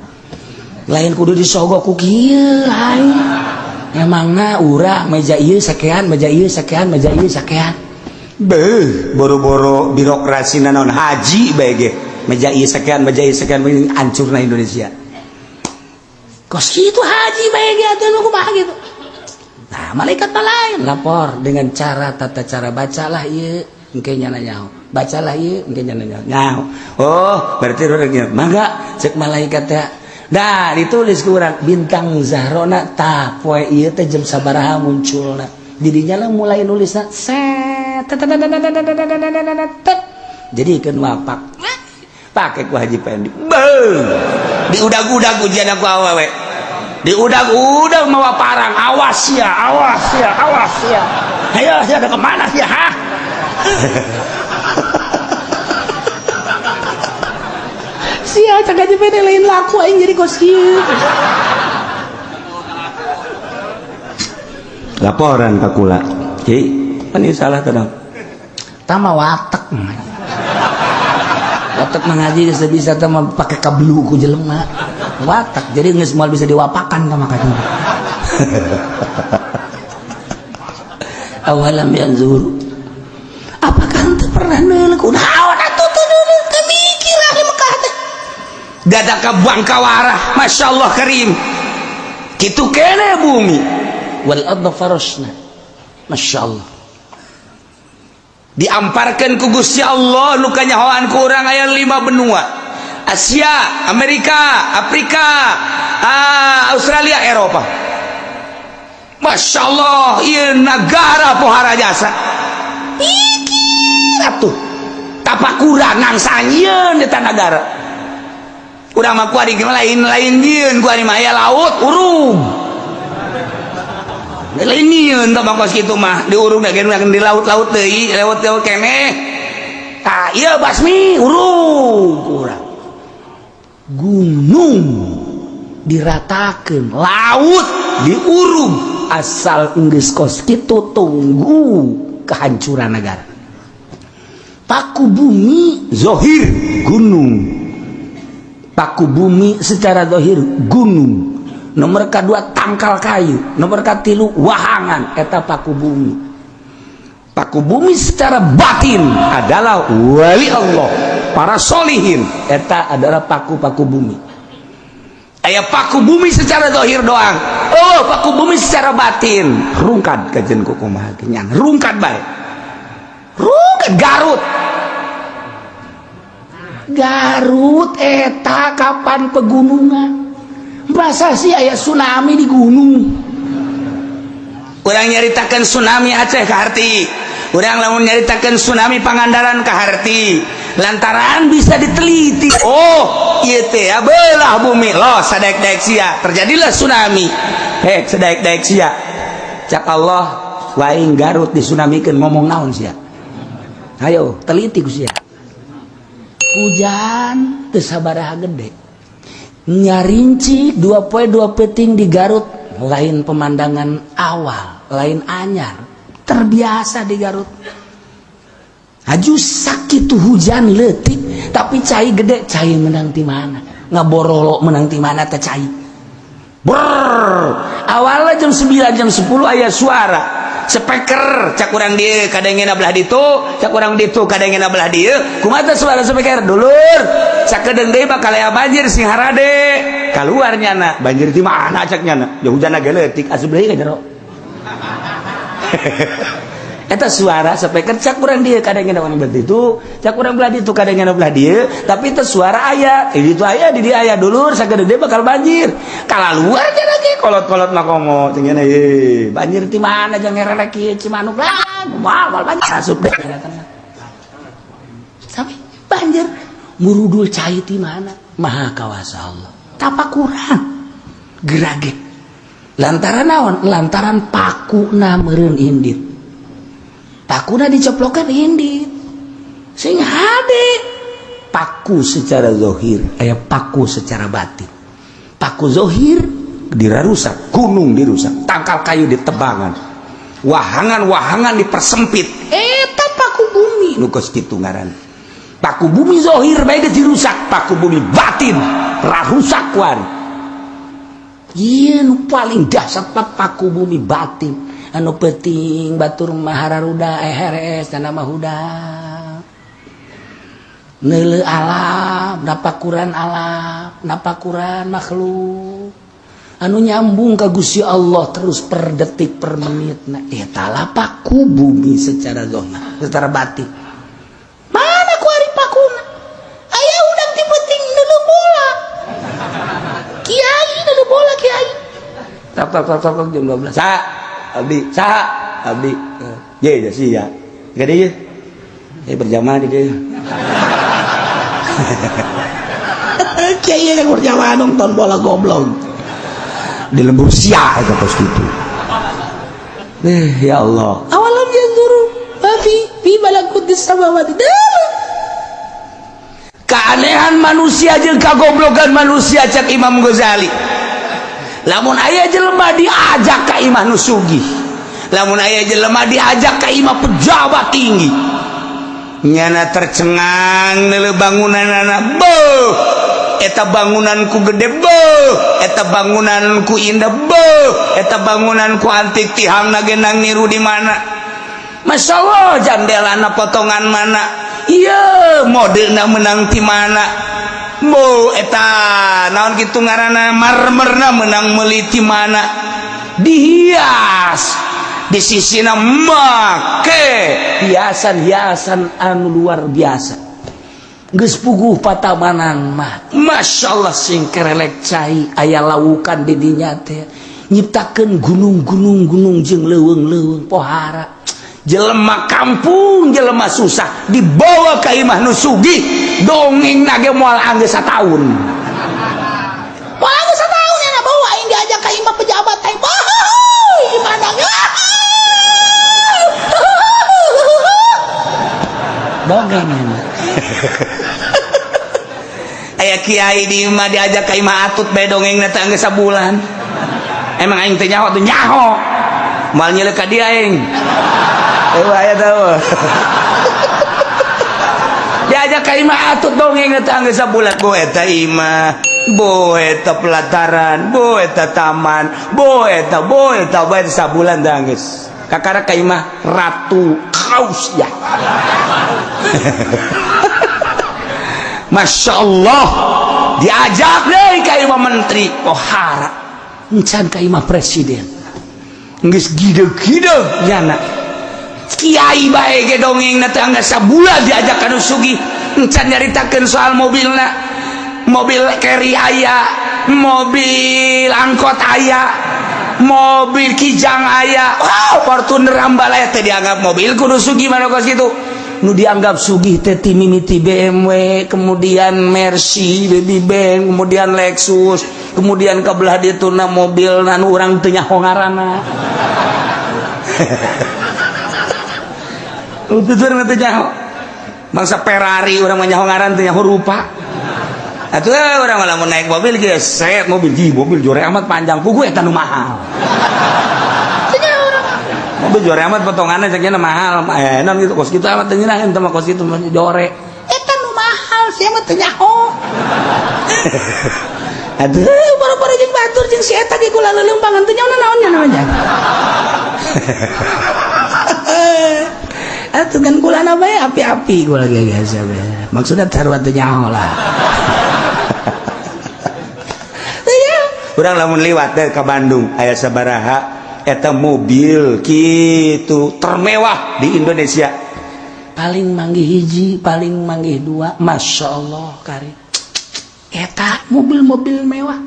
Lain kudu disogok ku kieu, lain. Emangna urang meja ieu sakean, meja ieu sakean, meja ieu sakean. Beuh, boro-boro birokrasi naon haji bae ge. Meja ieu sakean, meja ieu sakean, hancurna Indonesia. Kos kitu haji bae ge atuh nu kumaha gitu. Nah, malaikat mah lain lapor dengan cara tata cara, bacalah ieu engke nyana nyaho. Bacalah ieu engke nyana nyaho. Nyaho. Oh, berarti orangnya mangga cek malaikat teh. Dah ditulis ku urang bintang Zahrona tah poe ieu teh jam sabaraha munculna. Didinya lah mulai nulisna set jadi keun wapak. Pake ku Haji Pendi. Beuh. Diudag-udag ujian aku awewe. Diudag-udag mawa parang, awas ya, awas ya, awas ya. Ayo, sia ada kemana sia, ha? Sia cak Haji Pendi lain laku aing jadi kos kieu. Laporan ka kula. Ki, pan ieu salah teh dong. Tama watek. Watak mengaji geus bisa teh mah pake kablu ku jelema. Watak jadi geus moal bisa diwapakan tah maka. Awalam yanzuru. Apakah henteu pernah neuleuh kunaon atuh teu neuleuh teu mikir ahli Mekah teh. Dadak ka bangkawarah, masyaallah karim. Kitu kene bumi. Wal ardha farashna. Masyaallah. Diamparkan ku Gusti Allah nu kanyahoan ku urang aya 5 benua. Asia, Amerika, Afrika, Australia, Eropa. Masya Allah, ieu nagara pohara jasa. Pikir atuh. Tapakuran nangsa nyieun eta nagara. Urang mah kuari lain-lain nyieun kuari mah aya laut urung. Lain nyieun tah mah kos kitu mah diurung da di laut-laut deui, laut-laut keneh. Tah ieu basmi urung kurang. Gunung diratakeun, laut diurung, asal geus kos kitu tunggu kehancuran negara. Paku bumi zohir gunung. Paku bumi secara zohir gunung. Nomor kedua tangkal kayu, nomor katilu wahangan, eta paku bumi. Paku bumi secara batin adalah wali Allah, para solihin, eta adalah paku-paku bumi. Aya paku bumi secara zahir doang. Oh, paku bumi secara batin. Rungkad kajen kumaha kenyan. Rungkad bae. Rungkad Garut. Garut eta kapan pegunungan? Masa sih aya tsunami di gunung? Urang nyaritakeun tsunami Aceh ka harti. Urang lamun nyaritakeun tsunami Pangandaran ka harti. Lantaran bisa diteliti. Oh, ieu teh belah bumi. Loh, sadaek-daek sia. Terjadilah tsunami. Hek, sadaek-daek sia. Cak Allah, waing Garut disunamikeun ngomong naon sia? Ayo, teliti ku sia. Hujan teu sabaraha gede. Nyarinci 2 poe 2 peting di Garut, lain pemandangan awal, lain anyar, terbiasa di Garut. Aju sakit hujan leutik, tapi cai gede, cai menang ti mana? Ngaborolok menang ti mana teh cai? Brrr. Awalnya jam 9, jam 10 aya suara speaker, cak urang dieu kadengena belah ditu, cak urang ditu kadengena belah dieu. Kumaha teh suara speaker? Dulur, sakedeung deui bakal aya banjir sing harade. Kaluar nyana, banjir di mana cak nyana? Ya hujan ge leutik asup deui ka jero. Eta suara speaker cak urang dieu kadengena urang belah ditu, cak urang belah ditu kadengena belah dieu, tapi teh suara aya, di ditu aya, di dieu aya, dulur sakedeung deui bakal banjir. Kalaluar cenah ge kolot-kolot mah komo cenah ye. Banjir ti mana jeung ngerelek kieu Cimanuk lah, moal banjir asup deui. Sampai banjir murudul cai ti mana? Maha kawasa Allah. Tapakuran gerage. Lantaran naon? Lantaran pakuna meureun indit. Pakuna dicoplokan indit. Sing hade. Paku secara zahir, aya paku secara batin. Paku zahir dirarusak, gunung dirusak, tangkal kayu ditebangan, wahangan-wahangan dipersempit. Eta paku bumi nu kos kitu ngaran. Paku bumi zahir bae geus dirusak, paku bumi batin rarusak kuari. Ieu nu paling dahsyat paku bumi batin. Anu penting batur mahararuda heres dan nama hudang. Neuleuh alam, napakuran alam, napakuran makhluk. Anu nyambung ka Gusti Allah terus per detik per menit. Nah, eta lah paku bumi secara zahir, secara batin. Mana ku ari pakuna? Aya udang ti penting neuleuh bola. Tok tok tok jam 12. Sa abdi, sa abdi. Ye, ya sih ya. Gede ye. Eh, berjamaah di dia. Kiai yang berjamaah nonton bola, goblok. Di lembur sia itu kos gitu. Eh, ya Allah. Awalam yanzuru ma fi fi malakutis samawati. Keanehan manusia jeung kagoblokan manusia, cek Imam Ghazali. Lamun aya jelema diajak ka imah nu sugih, lamun aya jelema diajak ka imah pejabat tinggi, nyana tercengang neuleuh bangunanana. Beuh, eta bangunanku gede, beuh, eta bangunanku indah, beuh, eta bangunanku antik, tihangna ge nang niru di mana. Masya Allah, jandelana potongan mana, iya, modena menang ti mana. Bu, eta naon kitu ngaranna, marmerna menang meuli ti mana, dihias di sisina make Hiasan-hiasan anu luar biasa. Geus puguh patamanan mah, Masya Allah, sing kerelek cai aya laukan di dinya teh, nyiptakeun gunung-gunung, gunung jeung leuweung-leuweung. Pohara jelema kampung, jelema susah dibawa ke imah nu sugih, dongeng nage moal anggeus sataun. Moal anggeus sataun ya bawa aing diajak ka imah pejabat aing. Wah, gimana? Dongeng aya kiai di imah diajak ka imah atut bae, dongeng teh anggeus sabulan. Emang aing teh nyaho tuh nyaho, moal nyelek ka dia aing. Eh, aya tahu diajak ka imah atut, dongeng teh anggeus sabulan. Bo, eta imah, bo, eta pelataran, bo, eta taman, bo, eta, bo, eta bae, sabulan teh anggeus. Kakara ka imah Ratu Kaus ya. Masya Allah, diajak deh ka imah menteri, pohara encan ka imah presiden. Geus gideg-gideg nyana. Kiai bae ge dongeng teh anggeus sabulan diajak ka nu sugih. Encan nyaritakeun soal mobilna, mobil carry aya, mobil angkot aya, mobil Kijang aya, wow, Fortuner Ambalaya teh dianggap mobil kudu sugih mana kos kitu. Nu dianggap sugih teh ti mimiti BMW, kemudian Mercy, Baby Benz, kemudian Lexus, kemudian ke belah dituna mobil anu urang teu nyaho ngaranna. Tutur teu nyaho. Bangsa Ferrari urang mah nyaho ngaran, teu nyaho rupa. Atuh urang mah lamun naik mobil geus set mobil ji, mobil jore amat panjang, puguh eta nu mahal. Mobil jore amat potonganna ceknya mahal. Eh, non gitu kos kitu amat teu nyeunah eta mah, kos kitu mah jore. Eta nu mahal sia mah teu nyaho. Aduh, baru-baru jeung batur jeung si eta ge kula leuleumpangan teu nyaho naon nya namanya. Atuh kan kulana bae api-api kula ge biasa bae. Maksudna sarua teu nyaho lah. Urang lamun liwat deh ke Bandung aya sabaraha eta mobil gitu termewah di Indonesia. Paling manggih hiji, paling manggih dua, Masya Allah kari. Eta mobil-mobil mewah.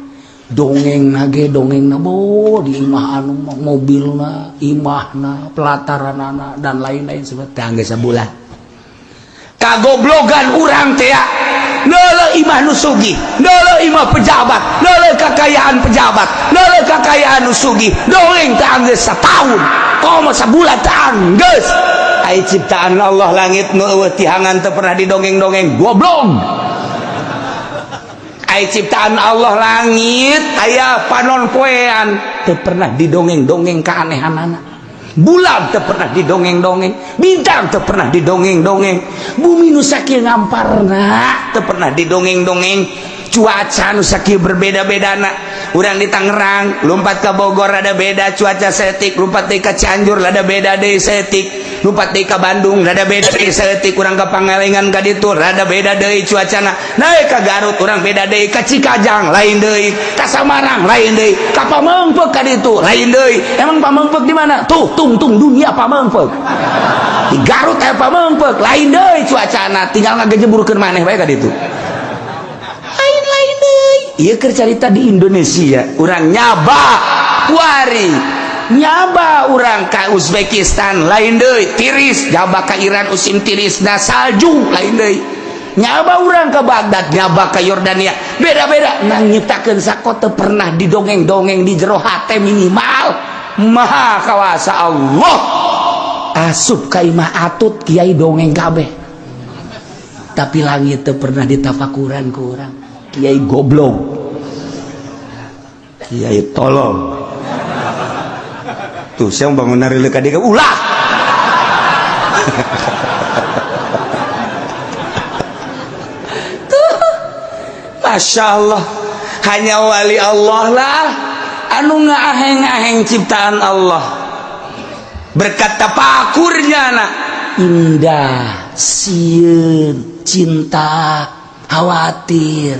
Dongeng nage dongeng na bo di imah anu mah mobilna, imahna, pelataranana dan lain-lain seperti anggeus sabulan. Kagoblogan urang teh neuleuh imah nu sugih, neuleuh imah pejabat, neuleuh kekayaan pejabat, neuleuh kekayaan nu sugih, dongeng teh anggeus sataun, komo sabulan teh anggeus. Ai ciptaan Allah langit nu eueuh tihangan teu pernah didongeng-dongeng, goblok. Ai ciptaan Allah langit aya panon poean teu pernah didongeng-dongeng keanehanana. Bulan teu pernah didongeng-dongeng, bintang teu pernah didongeng-dongeng, bumi nu sakieu ngamparna teu pernah didongeng-dongeng, cuaca nu sakieu berbeda-bedana. Urang di Tangerang lompat ke Bogor ada beda cuaca setik, lompat deui ka Cianjur ada beda deui setik, lompat deui ka Bandung rada beda deui setik, urang ka Pangalengan ka ditu rada beda deui cuacana, naik ka Garut urang beda deui, ka Cikajang lain deui, ka Samarang lain deui, ka Pamengpeuk ka ditu lain deui. Emang Pamengpeuk di mana? Tuh, tung tung dunia Pamengpeuk. Di Garut aya Pamengpeuk lain deui cuacana, tinggal ngagejeburkeun maneh bae ka ditu. Lain-lain deui. Ieu keur carita di Indonesia, urang nyaba Kuari nyaba urang ka Uzbekistan lain deui tiris, nyaba ka Iran usim tiris da salju lain deui, nyaba urang ke Baghdad, nyaba ke Yordania beda-beda. Nang nyiptakeun sako teu pernah didongeng-dongeng di jero hate minimal. Maha kawasa Allah. Asup ka imah atut kiai dongeng kabeh, tapi langit teu pernah ditafakuran ku urang. Kiai goblok, kiai tolong tuh siang bangun nari ka dia ulah. Tuh, Masya Allah, hanya wali Allah lah anu ngaaheng-aheng ciptaan Allah berkat tapakurnya nak indah, sieun, cinta, khawatir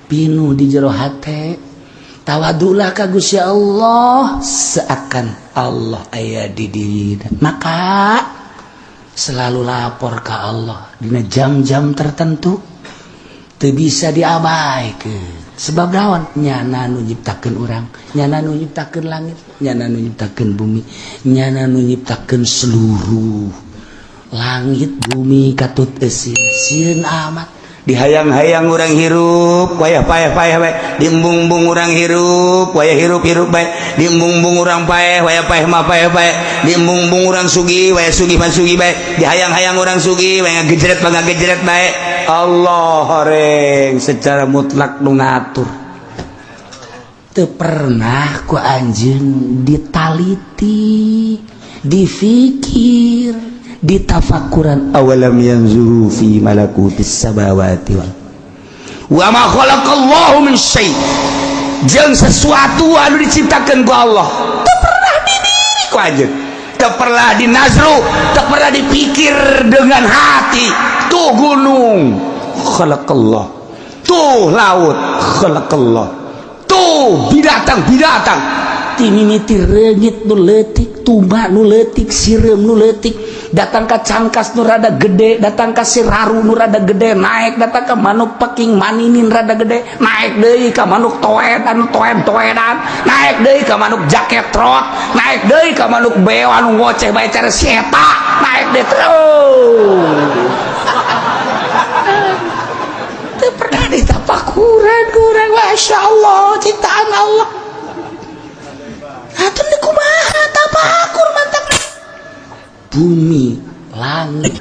pinuh di jero hate. Tawadulah ka Gusti Allah seakan Allah aya di diri. Maka selalu lapor ke Allah dina jam-jam tertentu, teu bisa diabaikan. Sebab naon? Nyana nu nyiptakeun urang, nyana nu nyiptakeun langit, nyana nu nyiptakeun bumi, nyana nu nyiptakeun seluruh langit bumi katut eusin. Sieun amat. Dihayang-hayang urang hirup wayah paeh-paeh bae, diembung-embung urang hirup wayah hirup-hirup bae, diembung-embung urang paeh wayah paeh mah paeh bae, diembung-embung urang sugih wayah sugih mah sugih bae, dihayang-hayang urang sugih wayah ngagejret mah ngagejret bae. Allah horeng secara mutlak nu ngatur. Teu pernah ku anjeun ditaliti, difikir, ditafakuran. Awalam yanzuru fi malakutis samawati wal wa ma khalaqallahu min syai', jeung sesuatu anu diciptakeun ku Allah teu pernah didiri ku anjeun, teu pernah dinazru, teu pernah dipikir dengan hati. Tuh gunung khalaqallah, tuh laut khalaqallah, tuh binatang-binatang. Timimiti reungit nu leutik, tuba nu leutik, sireum nu leutik, datang ka cangkas nu rada gede, datang ka siraru nu rada gede, naik datang ka manuk peking maninin rada gede, naik deui ka manuk toed anu toed-toedan, naik deui ka manuk jaket trot, naik deui ka manuk beo anu ngoceh bae cara si eta, naik deui terus. Teu pernah ditapakuran ku urang. Masya Allah ciptaan Allah. Atuh ni kumaha tapakur mantap. Bumi, langit,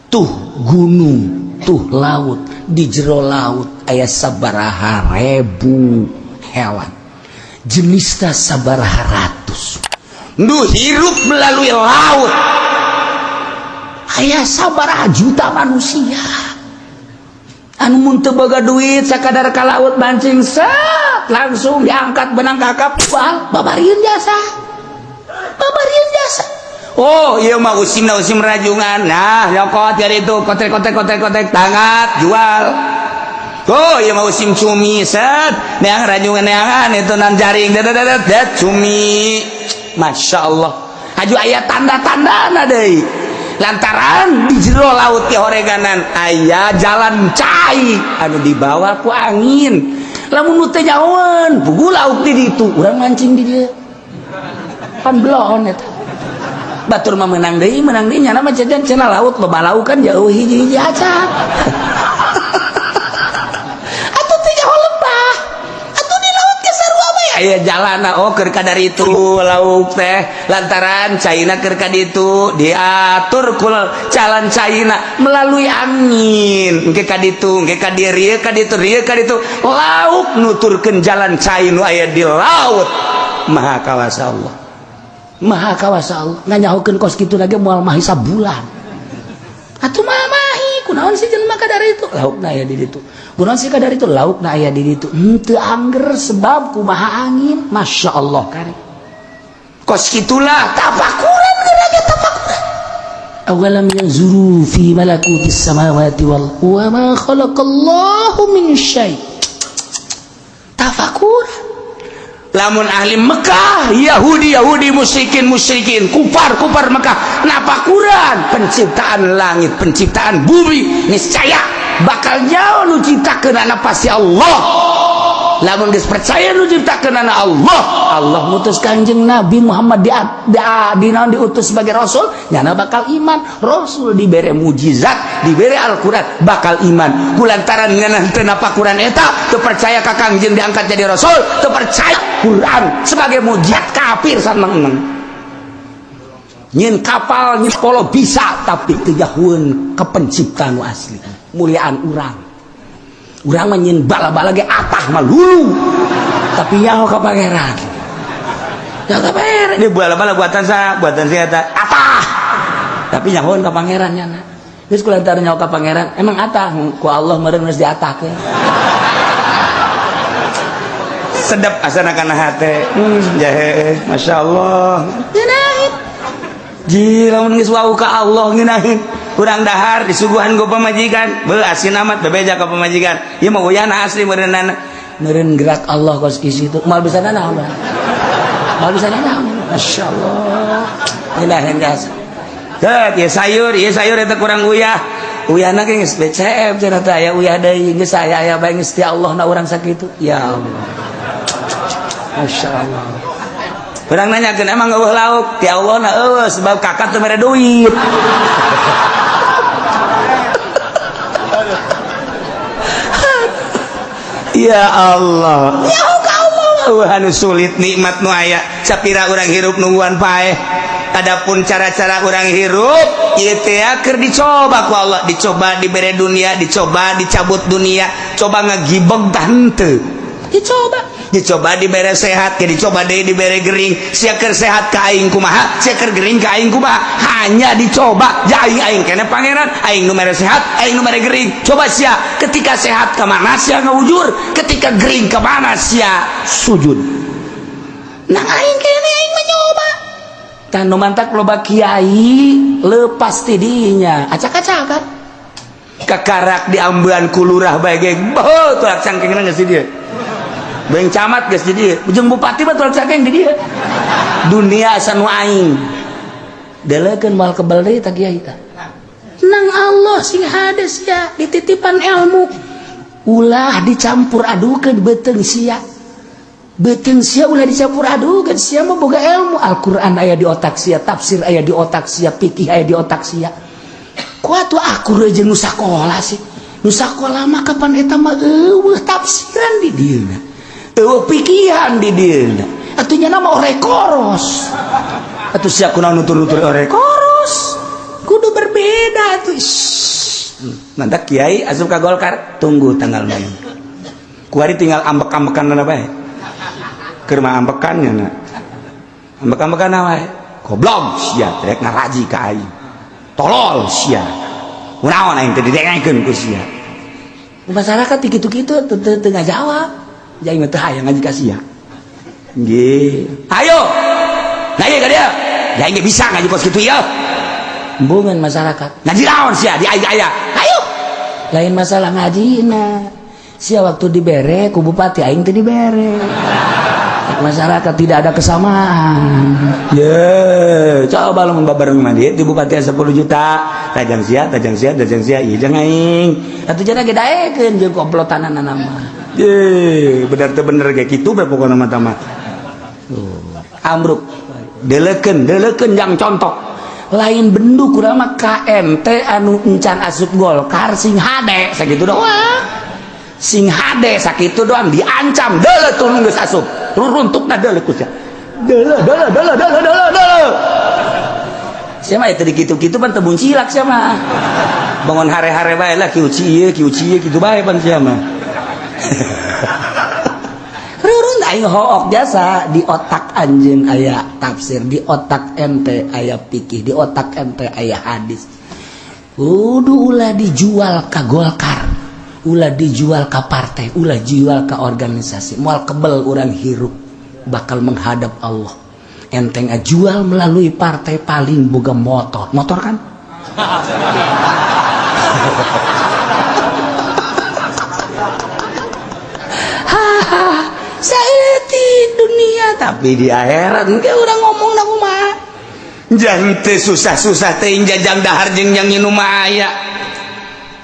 tuh gunung, tuh laut, di jero laut aya sabaraha ribu hewan, jenisna sabaraha ratus. Nu hirup melalui laut aya sabaraha juta manusia anu mun teu boga duit sakadar ka laut mancing, set langsung diangkat benang kakap, jual, babarieun jasa, babarieun jasa. Oh iya mah usim usim rajungan, nah nyokot dari itu kotek kotek kotek kotek tangat jual. Oh iya mah usim cumi, set neang rajungan neangan itu nan jaring det det det cumi. Masya Allah, aju aya tanda-tanda deui lantaran di jero laut ke horeganan aya jalan cai anu dibawa ku angin. Lamun nu teu nyahoeun puguh lauk di ditu, urang mancing di dieu pan bloon eta. Batur mah menang deui, menang deui nyana mah jajan cenah laut loba lauk kan jauh hiji-hiji acan. Atuh teu nyaho lembah, atuh di laut ge sarua bae aya jalana. Oh keur kadar itu lauk teh lantaran caina keur ka ditu diatur ku jalan caina melalui angin, engke ka ditu, engke ka dieu, rieu ka ditu, rieu ka ditu, lauk nuturkeun jalan cai nu aya di laut. Maha kawasa Allah. Maha kawasa Allah. Nganyahokeun kos kitu lagi moal mahi sabulan. Atuh mah mahi kunaon sih jelema kadar itu laukna aya di ditu, kunaon sih kadar itu laukna aya di ditu, henteu angger sebab kumaha angin. Masya Allah kari kos kitulah. Tafakuran geura tafakuran. Awalam yanzuru fi malakutis samawati wal wa ma khalaqallahu min syai'. Tafakuran. Lamun ahli Mekah, Yahudi Yahudi, musyrikin musyrikin, kufar kufar Mekah napakuran penciptaan langit, penciptaan bumi, niscaya bakal jauh nu ciptakeun anak pasti Allah. Lamun geus percaya nu nyiptakeunana Allah, Allah mutus Kanjeng Nabi Muhammad di naon diutus sebagai rasul, nyana bakal iman. Rasul dibere mujizat, dibere Al-Qur'an, bakal iman. Kulantaran ngeunah teu napakuran eta, teu percaya ka Kangjeng diangkat jadi rasul, teu percaya Quran sebagai mujizat, kafir saneng-eneng. Nyin kapal, nyin polo bisa, tapi kejauhan ke pencipta nu asli. Muliaan urang. Urang mah nyin bala-bala ge atah mah lulu. Tapi nyaho ka pangeran. Nyaho ka pangeran. Ini bala-bala buatan sa, buatan sia eta. Atah. Tapi nyahoan ka pangeran nyana. Geus kulantaran nyaho ka pangeran, emang atah ku Allah meureun geus diatahkeun. Sedap asana kana hate. Jahe, masyaallah. Ngeunahin. Ji lamun geus wau ka Allah ngeunahin. Urang dahar disuguhan ku pamajikan, beuh asin amat bebeja ka pamajikan. Ieu mah uyahna asli meureunana. Meureun gerak Allah kos kis itu. Moal bisa nanaon. Moal bisa nanaon. Masyaallah. Ngeunahin gas. Teu, ieu sayur eta kurang uyah. Uyahna ge geus BCM cenah teh aya uyah deui geus aya aya bae geus ti Allah na urang sakitu. Ya Allah. Masyaallah. Urang nanyakeun emang eueuh lauk? Ti Allah na eueuh sebab kakak teu mere duit. Ya Allah. Ya Allah, eueuh anu sulit nikmat nu aya. Sapira urang hirup nungguan paeh. Adapun cara-cara urang hirup ieu teh keur dicoba ku Allah, dicoba dibere dunia, dicoba dicabut dunia, coba ngagibeg tah henteu. Dicoba. Dicoba dibere sehat, ke dicoba deui dibere gering. Sia keur sehat ka aing kumaha, sia keur gering ka aing kumaha. Hanya dicoba. Ja aing aing keneh pangeran, aing nu mere sehat, aing nu mere gering. Coba sia ketika sehat ka mana sia ngawujur, ketika gering ka mana sia sujud. Nah aing keneh aing mencoba. Tah nu mantak loba kiai lepas ti dinya, acak-acakan. Kakarak diambean ku lurah bae ge, beuh tolak cangkengna geus di dieu. Beng camat geus di dieu, jeung bupati mah tolak cangkeng di dieu. Dunia asa nu aing. Delekeun moal kebel deui tah kiai tah. Nang Allah sing hade sia dititipan ilmu. Ulah dicampur adukeun beuteung sia. Beuteung sia ulah dicampur adukeun, sia mah boga ilmu. Al-Qur'an aya di otak sia, tafsir aya di otak sia, fikih aya di otak sia. Kuat tuh akur jeung nu sakola sih. Nu sakola mah kapan eta mah eueuh tafsiran di dieuna. Eueuh pikihan di dieuna. Atuh nya mah ore koros. Atuh sia kunaon nutur-nutur ore koros. Kudu berbeda atuh. Mantak kiai asup ka Golkar, tunggu tanggal main. Kuari tinggal ambek-ambekan bae. Keur mah ambekan nya na. Ambek-ambekan wae. Goblok sia rek ngaraji ka aing. Tolol sia. Kunaon aing teh didengekeun ku sia. Masyarakat kitu-kitu teu teu ngajawab. Jadi mah teu hayang ngaji ka sia. Nggih. Ayo. Nah ieu ka dieu. Ya aing bisa ngaji kos kitu ieu. Embungan masyarakat. Ngaji naon sia di aing aya. Ayo. Lain masalah ngajina. Sia waktu dibere ku bupati aing teu dibere. Masyarakat tidak ada kesamaan. Ye, coba lamun babareng mah di bupati 10 juta, tajang sia, tajang sia, tajang sia, ieu jeung aing. Atuh jana ge daekeun jeung komplotanana mah. Ye, bener teu bener ge kitu bae pokona mah tah mah. Amruk. Deleukeun, deleukeun jang contok. Lain bendu kurang mah KMT anu encan asup Golkar sing hade sakitu doang. Sing hade sakitu doang diancam deuleu tuh geus asup. Ruruntukna deuleu ku sia. Deuleu deuleu deuleu deuleu deuleu deuleu. Sia mah teu dikitu-kitu pan teu muncilak sia mah. Bangun hare-hare bae lah kieu ieu kieu ieu kitu bae pan sia mah. Rurun aing hook jasa di otak anjeun aya tafsir, di otak ente aya fikih, di otak ente aya hadis. Kudu ulah dijual ka Golkar, ulah dijual ka partai, ulah jual ka organisasi. Moal kebel urang hirup bakal menghadap Allah. Enteng jual melalui partai paling boga motor. Motor kan? Hahaha, saeutik dunia tapi di akhirat engke urang ngomong na kumaha. Jangan teu susah-susah teuing jajang dahar jeung yang nginum mah aya.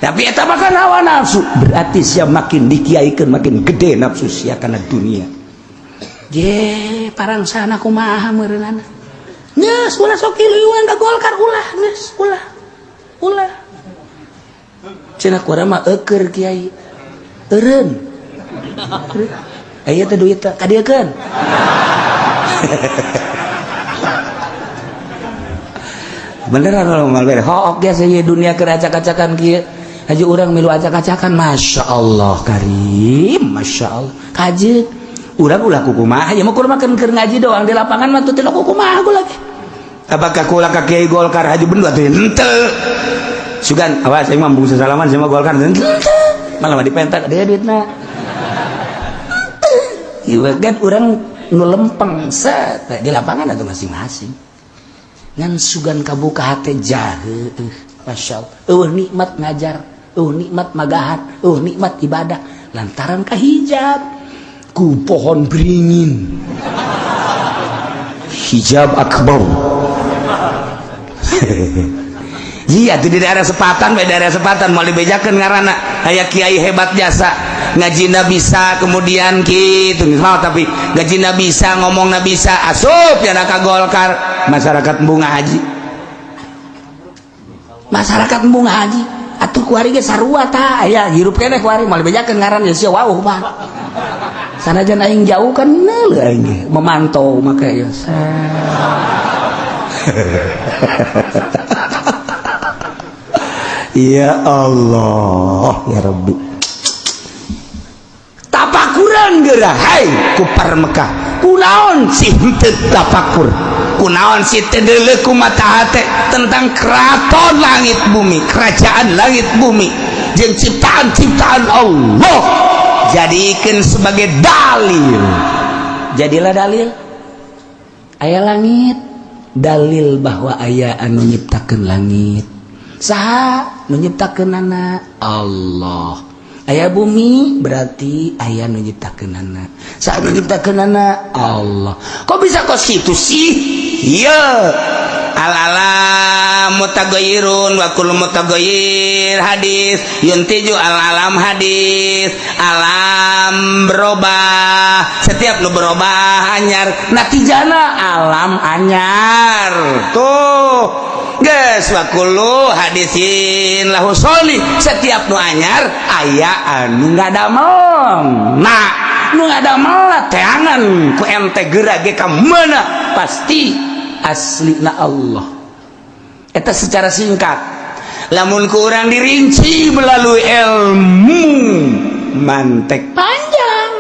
Tapi eta mah kan hawa nafsu, berarti sia makin dikiaikeun makin gede nafsu sia kana dunia. Je parang sana kumaha meureunana. Geus ulah sok kiluan ka Golkar, ulah, geus ulah. Ulah. Cenah ku urang mah eueur kiai. Eureun. Aya teh duit teh kadieukeun. Beneran kalau mal bere hook biasa ye dunia keur acak-acakan kieu. Haji urang milu acak-acakan, Masya Allah karim, Masya Allah kajeun urang ulah kukumaha ya mah kur makan keur ngaji doang di lapangan mah teu kukumaha gua lagi. Apakah kula ka Kiai Golkar haji bendu atuh henteu? Sugan awas aing mah embung sasalaman sama Golkar henteu. Malah mah dipentak dia duitna. Ieu kan urang nu lempeng set di lapangan atau masing-masing. Ngan sugan kabuka hate jahe, Masya Allah. Eueuh nikmat ngajar, eueuh nikmat magahan, eueuh nikmat ibadah lantaran kahijab ku pohon beringin. Hijab akbar. Iya tuh di daerah Sepatan, di daerah Sepatan mau dibejakeun ngaranna aya kiai hebat jasa ngajina bisa, kemudian gitu mau tapi ngajina bisa, ngomongna bisa, asup ya ka Golkar, masyarakat embung haji, masyarakat embung haji atuh kuari ge sarua tah aya hirup keneh kuari moal dibejakeun ngaran ya sia wauh mah. Sanajan aing jauh kan neuleuh aing ge memantau make ya. Ya Allah ya Rabbi, tapakuran geura hai kupar Mekah kunaon sih henteu tapakur, kunaon sih teu deuleu ku mata hate tentang keraton langit bumi, kerajaan langit bumi jeung ciptaan-ciptaan Allah, jadikeun sebagai dalil. Jadilah dalil aya langit, dalil bahwa aya anu nyiptakeun langit. Saha nu nyiptakeunana? Allah. Aya bumi berarti aya nu nyiptakeunana. Saha nu nyiptakeunana? Allah. Kok bisa kos kitu sih? Iya al-alam mutaghayyirun wa kullu mutaghayyir hadis yuntiju al-alam hadis, alam berubah, setiap nu berubah anyar, natijana alam anyar tuh geus wa kullu hadisin lahu soli, setiap nu anyar aya anu ngadamel. Nah nu ngadamel teangan ku ente geura ge ka mana pasti aslina Allah. Eta secara singkat. Lamun kurang dirinci melalui ilmu mantek panjang.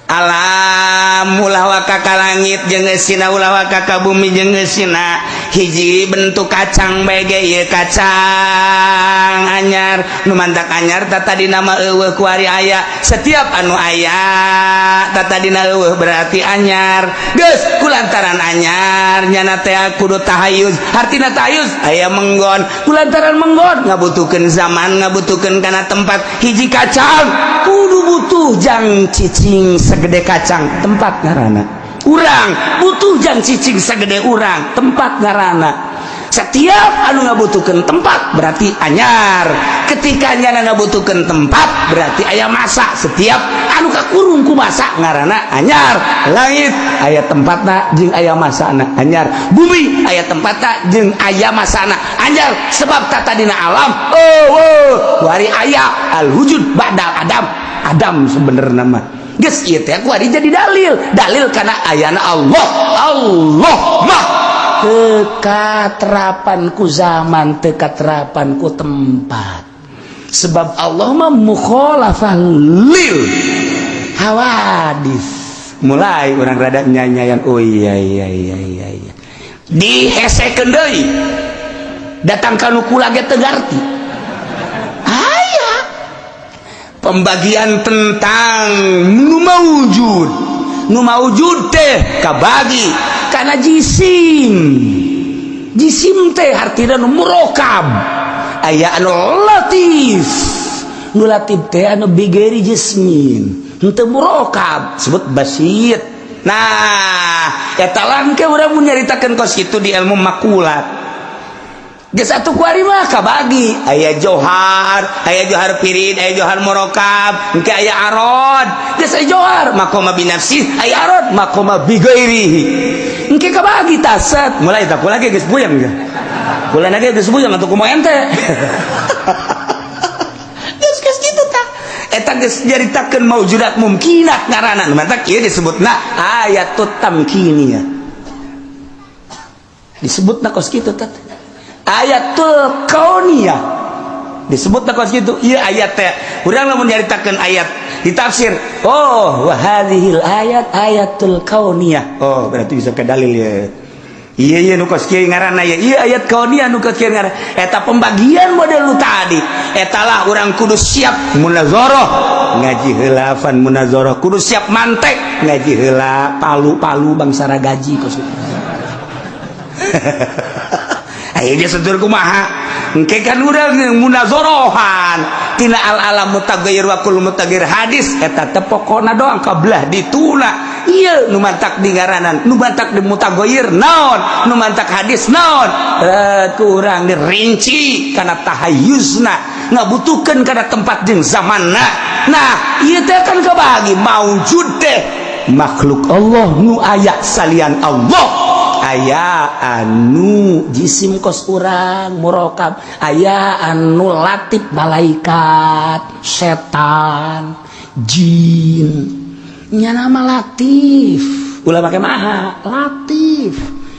Alam ulah waka ka langit jeung eusina, ulah waka ka bumi jeung eusina, hiji bentuk kacang bae ge ieu kacang anyar nu mantak anyar tata dina mah eueuh kuari aya, setiap anu aya tata dina eueuh berarti anyar. Geus kulantaran anyar nyana teh kudu tahayuz, hartina tahayuz aya menggon, kulantaran menggon ngabutuhkeun zaman, ngabutuhkeun kana tempat. Hiji kacang kudu butuh jang cicing segede kacang, tempat ngaranna. Urang butuh jang cicing segede urang, tempat ngaranna. Setiap anu ngabutuhkeun tempat berarti anyar. Ketika nyana ngabutuhkeun tempat berarti aya masa, setiap anu kakurung ku masa ngaranna anyar. Langit aya tempatna jeung aya masana anyar, bumi aya tempatna jeung aya masana anyar, sebab tata dina alam oh wari aya al wujud ba'dal adam, adam sebenarnya mah geus ieu teh kuari jadi dalil, dalil kana ayana Allah. Allah mah tekatrapan ku zaman, tekatrapan ku tempat, sebab Allah mah mukhalafah lil hawadis. Mulai orang rada nyanyian, oh iya iya iya iya iya dihesekeun deui datang ka nu kula ge teu ngarti. Aya pembagian tentang nu maujud, nu maujud teh kabagi karena jisim, jisim teh hartina nu murokab, aya anu latif, nu latif teh anu bigeri jismin henteu murokab sebut basit. Nah eta langke urang mun nyaritakeun kos kitu di ilmu makulat. Geus atuh kuari mah kabagi, aya johar, aya johar pirid, aya johar murokab, engke aya arod. Geus aya johar maqama binafsi, aya arod maqama bi ghairihi. Engke kabagi taset, mulai tak kula ge geus puyeng ge. Kula ge geus puyeng atuh kumaha ente. Geus geus kitu tah. Eta geus nyaritakeun maujudat mumkinat ngaranna. Mantak ieu disebutna ayatut tamkiniyah. Disebutna kos kitu tah. Ayatul kauniyah disebut kos gitu. Iya, ayat teh urang lamun nyaritakeun ayat ditafsir, oh, wa hadhil ayat ayatul kauniyah, oh berarti bisa ke dalil ya. Iya, iya, nu kos kieu ngaranna ya. Iya, ayat kauniyah nu kos kieu ngaranna. Eta pembagian model nu tadi eta lah. Urang kudu siap munazarah, ngaji heula fan munazarah, kudu siap mantek, ngaji heula palu-palu bangsa gaji kos kitu. Ayo dia setur kumaha engke kan urang munazorohan tina al alam mutaghayyir wa kullu mutaghayyir hadis. Eta teh pokona doang kabelah dituna. Ieu nu mantak di ngaranan, nu mantak di mutaghayyir naon, nu mantak hadis naon, ku urang dirinci kana tahayyuzna, ngabutuhkeun kana tempat jeung zamanna. Nah, ieu teh kan kabagi maujud teh makhluk Allah nu aya salian Allah, aya anu jisim kos urang murokab, aya anu latif malaikat, setan, jin nya nama latif. Ulah make maha latif,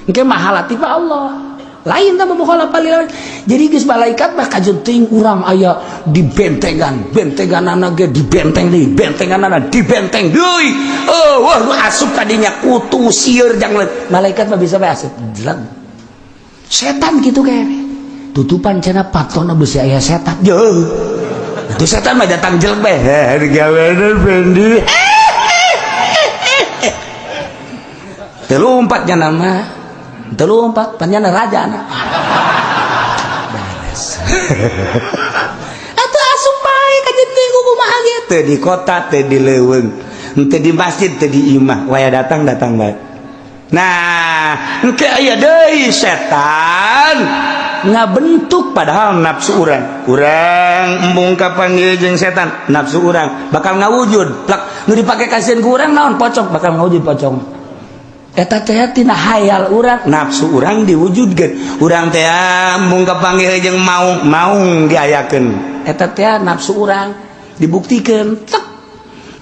engke maha latif Allah lain tah mukhalafah lil. Jadi geus malaikat mah kajeun teuing urang aya di bentengan, bentenganana ge di benteng deui, bentenganana di benteng deui. Oh wah, nu asup kadinya kutu sieur jang malaikat mah bisa bae asup jeleg. Setan gitu kene tutupan cenah patona besi aya setan. Jeuh, itu setan mah datang jelek bae, heh digawean Fendi teu lompatnya nama teu lompat panjana raja anak beres. Atuh asup bae ka teuing kumaha ge, teu di kota, teu di leuweung, teu di masjid, teu di imah, waya datang datang bae. Nah, engke aya deui setan ngabentuk, padahal nafsu urang, urang embung kapanggil jeung setan, nafsu urang bakal ngawujud plak nu dipake kasihan ku urang naon, pocong, bakal ngawujud pocong. Eta teh tina hayal urang, nafsu urang diwujudkeun. Urang teh embung kapanggil jeung maung, maung diayakeun. Eta teh nafsu urang dibuktikeun tek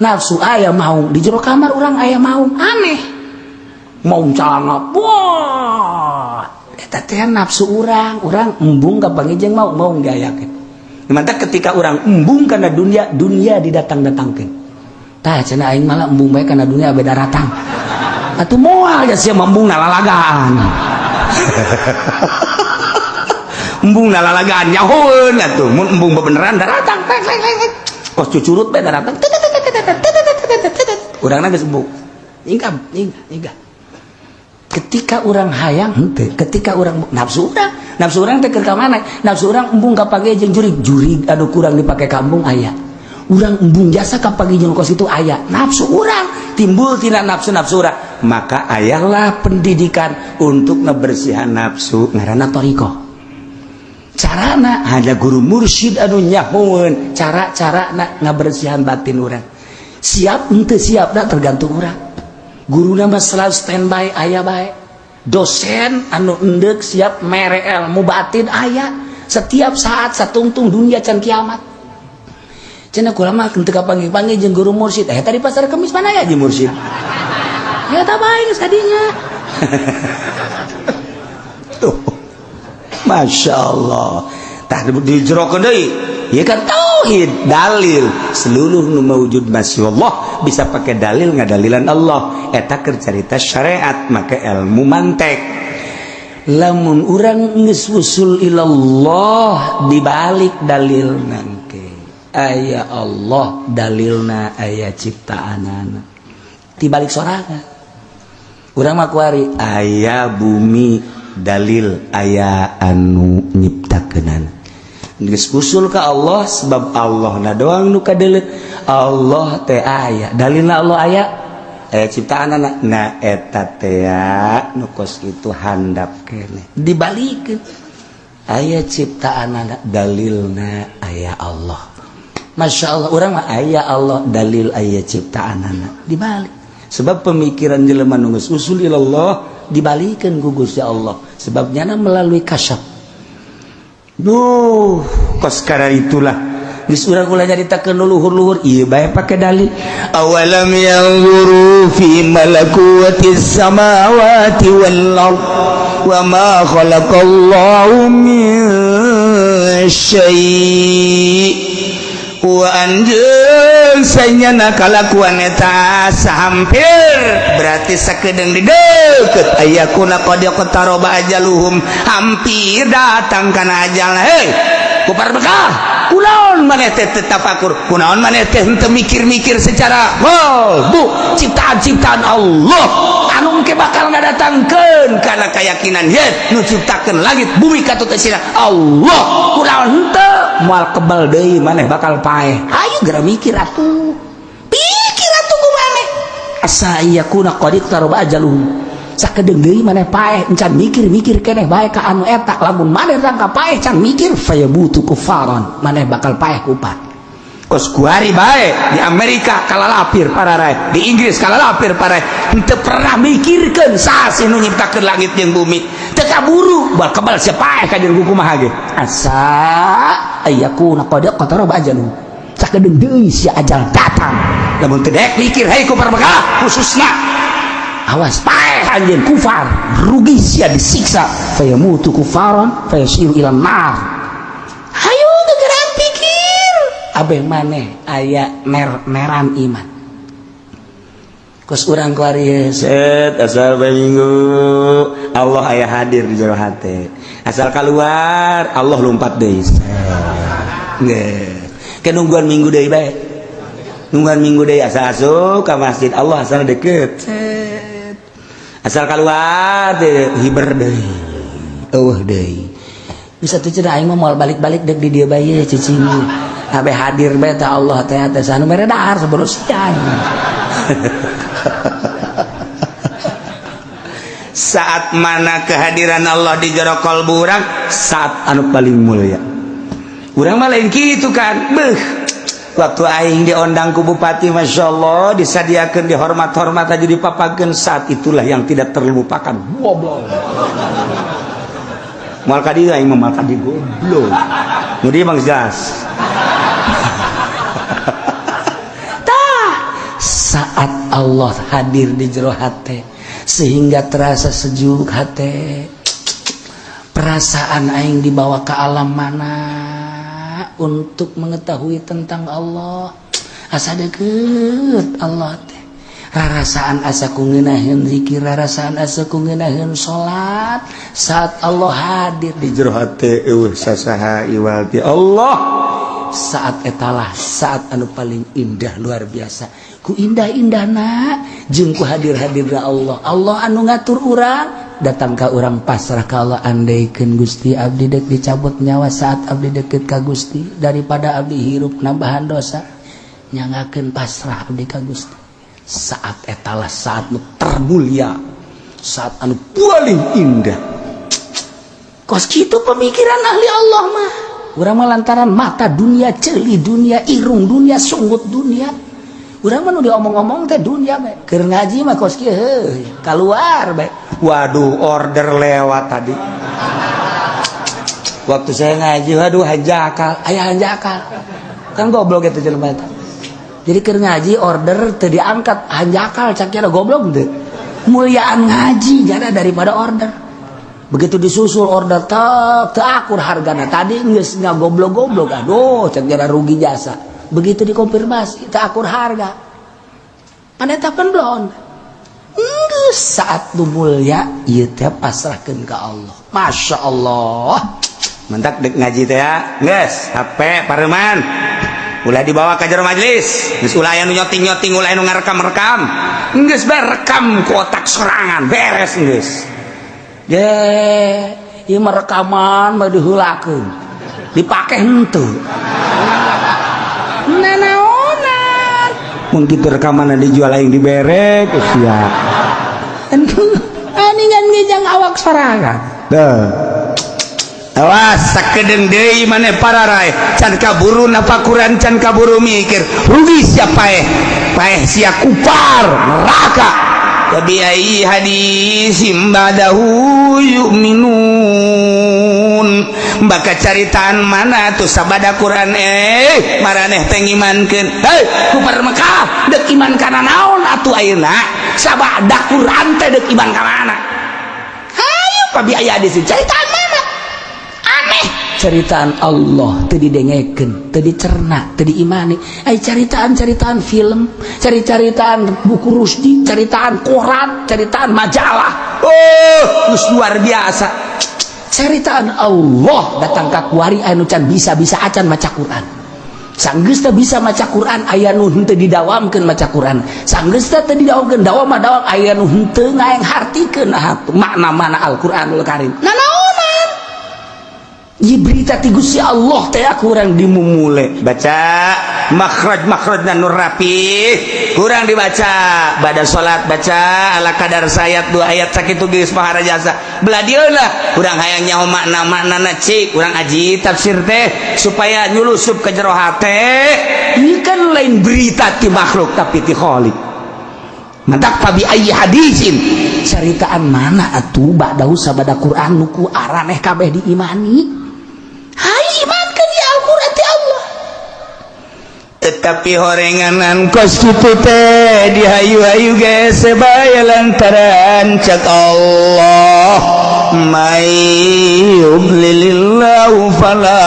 nafsu aya maung di jero kamar urang, aya maung aneh, maung calana. Wah, eta teh nafsu urang, urang embung kapanggil jeung maung, maung diayakeun. Mantap, ketika urang embung kana dunia, dunia didatang-datangkeun. Tah cenah aing malah embung bae kana dunia beda ratang. Atuh moal ya sia embung nalalagaan. Embung nalalagaan nyahoeun atuh, mun embung bebeneran daratang tek tek tek. Kos cucurut bae daratang. Urangna geus embung. Nyingkam, nyingkah, nyingkah. Ketika urang hayang henteu, ketika urang nafsu urang, nafsu urang teh keur ka mana? Nafsu urang embung kapage jeung jurig, jurig anu kurang dipake kampung aya. Urang embung jasa kapage jeung kos itu aya. Nafsu urang timbul tina nafsu-nafsu urang, maka ayalah pendidikan untuk ngebersihan nafsu ngaranna thoriqoh. Carana hanya guru mursyid anu nyahoeun cara-cara na ngabersihan batin urang. Siap henteu siap da tergantung urang. Guru mah selalu standby aya bae. Dosen anu endek siap mere ilmu batin aya setiap saat satungtung dunia can kiamat. Cenah kula mah henteu kapanggih-panggih jeung guru mursyid. Eh, tadi pasar Kemis mana ya jeung mursyid? Ya tak bae geus kadinya. Tuh. Masya Allah. Tah dijerokeun deui. Ya kan tauhid dalil seluruh nu maujud masya Allah bisa pakai dalil ngadalilan Allah. Eta keur carita syariat, maka ilmu mantek lamun urang geus usul ilallah dibalik dalil nangke aya Allah, dalilna aya ciptaanana dibalik sorangan. Urang mah kuari aya bumi, dalil aya anu nyiptakeunana. Geus usul ka Allah sebab Allah na doang nu kadeuleu. Allah teh aya dalilna, Allah aya, aya ciptaanana. Nah, eta teh nu kos kitu handap keneh dibalikeun. Aya ciptaan dalilna aya Allah. Masya Allah, urang mah aya Allah, dalil aya ciptaan dibalik. Sebab pemikiran jelema nu geus usul ilallah dibalikan ku Gusti Allah, sebab nyana melalui kasyaf. Duh, kos karena itulah geus urang ulah nyaritakeun luhur-luhur ieu bae pake dalil. Awalam yanzuru fi malakutis samawati wal ard wa ma khalaqallahu min syai' wa anjeun sanyana kalakuan eta sahampir berarti sakedeung di deukeut ayakuna qad iqtaraba ajaluhum, hampir datang kana ajal. Hei kufar Mekah, kunaon maneh teh teu tafakur, kunaon maneh teh henteu mikir-mikir secara wow bu ciptaan-ciptaan Allah anu engke bakal ngadatangkeun kana keyakinan ye nu ciptakeun langit bumi katut eusina Allah, kunaon henteu moal kebal deui maneh bakal paeh. Ayo geura mikir atuh, pikir atuh ku maneh. Asa yakuna qad iqtaraba ajaluhum, sakedeung deui maneh paeh, encan mikir-mikir keneh bae ka anu eta. Lamun maneh rangka paeh can mikir, fayamutu kufaran, maneh bakal paeh kupat. Kos kuari bae di Amerika kalalapir pararai, di Inggris kalalapir pararai, henteu pernah mikirkeun saha sih nu nyiptakeun langit jeung bumi. Teu kaburu bal kebal sia paeh ka jeung kumaha ge. Asa ayakuna qad iqtaraba ajaluhum, sakedeung deui sia ajal datang. Lamun teu daek mikir, hei kufar Mekah khususna, awas paeh anjeun kufar, rugi sia disiksa. Fayamutu kufaran fayasiru ila nar. Hayu gegeran pikir abeh maneh aya ner-neran iman kos urang kuari. Set asal bae minggu Allah aya hadir di jero hate, asal keluar Allah lompat deui. Nggih ke nungguan minggu deui bae, nungguan minggu deui, asal asup ka masjid Allah asal deket. Set asal keluar teh hiber deui, eueuh deui. Bisa tuh cenah aing mah moal balik-balik dek di dieu bae cicing abe hadir bae teh Allah teh teh anu mere dahar sebelum siang. Saat mana kehadiran Allah di jero kalbu urang, saat anu paling mulia. Urang mah lain kitu kan. Beuh, waktu aing diondang ku bupati, Masya Allah, disadiakeun, dihormat-hormat aja, dipapakeun, saat itulah yang tidak terlupakan. Goblok, moal ka dieu aing mah, moal ka dieu, goblok. Nu dieu mah jelas. Tah, saat Allah hadir di jero hate sehingga terasa sejuk hate, perasaan aing dibawa ke alam mana untuk mengetahui tentang Allah, asa deket Allah teh, rarasaan asa ku ngeunaheun zikir, rarasaan asa ku ngeunaheun salat saat Allah hadir di jero hate eueuh sasaha iwal ti Allah. Saat etalah saat anu paling indah, luar biasa ku indah-indahna jeung ku hadir-hadirna Allah. Allah anu ngatur urang datang ka urang pasrah ka Allah. Andaikeun Gusti abdi dek dicabut nyawa saat abdi deket ka Gusti daripada abdi hirup nambahan dosa, nyangakeun pasrah abdi ka Gusti. Saat etalah saat nu termulia, saat anu paling indah. Kos kitu pemikiran ahli Allah mah. Urang mah lantaran mata dunia, ceuli dunia, irung dunia, sunggut dunia, urang mah nu diomong-omong teh dunia bae. Keur ngaji mah kos kieu heuh keluar bae. Waduh, order lewat tadi waktu saya ngaji, waduh hanjakal, aya hanjakal kan, goblok eta jelema eta. Jadi keur ngaji order teu diangkat, hanjakal cak kira, goblok teu. Muliaan ngaji jada daripada order. Begitu disusul order tek teu akur hargana tadi, geus ngagoblok-goblok, aduh cak jara rugi jasa. Begitu dikonfirmasi teu akur harga, pan eta pan belon. Geus saat nu mulia ieu teh pasrahkeun ka Allah. Masya Allah. Mentak dek ngaji teh ya geus HP pareman, ulah dibawa ke jero majelis, geus ulah aya nu nyoting-nyoting, ulah anu ngarekam-rekam, geus bae rekam ku otak sorangan, beres geus. Ye, ieu mah rekaman mah diheulakeun, dipake henteu nanaonan. Mun kitu rekaman dijual aing dibere ku sia. Aningan ngejang awak sorangan. Dah. Awas, sakedeng deui maneh pararay, can kaburu napakuran, can kaburu mikir, rugi sia, paeh paeh sia, kupar neraka. Fabi hadisim ba'dahu yu'minun? Baka caritaan mana tuh sabada Quran maraneh teh ngimankeun? Hei, kupar Mekah, dek iman kana naon atuh ayeuna? Sabada Quran teh dek iman ka mana? Hayu, fabi ayyi hadisin, caritaan mana? Aneh, ceritaan Allah teu didengekeun, teu dicerna, teu diimani. Ai caritaan-caritaan film, cari-caritaan buku Rusdi, caritaan koran, caritaan majalah, oh, geus luar biasa. Caritaan Allah datang ka kuari, anu can bisa-bisa acan maca Quran. Sanggeus teu bisa maca Quran, aya nu henteu didawamkeun maca Quran. Sanggeus teu didawamkeun, dawam mah dawam, aya nu henteu ngaeng hartikeun makna mana Al-Qur'anul Karim. Nanaonan? Ieu berita ti Gusti Allah teh kurang dimumule baca makhraj, makhrajna nu rapi kurang dibaca. Pada salat baca ala kadar sayat, dua ayat, sakitu geus maharajasa. Belah dieu lah kurang hayang nyaho makna maknana, cik kurang aji tafsir teh supaya nyulusup ke jero hate. Ieu kan lain berita ti makhluk, tapi ti Khalik. Mantak fabi ayyi hadisin, caritaan mana atuh ba'dahu sabada Quran nu ku araneh kabeh diimani? Hai, imankeun ya Al-Qur'an ti Allah. Tetapi horenganan kos kitu teh dihayu-hayu ge sebaya lantaran cak Allah, may yudlilillahu fala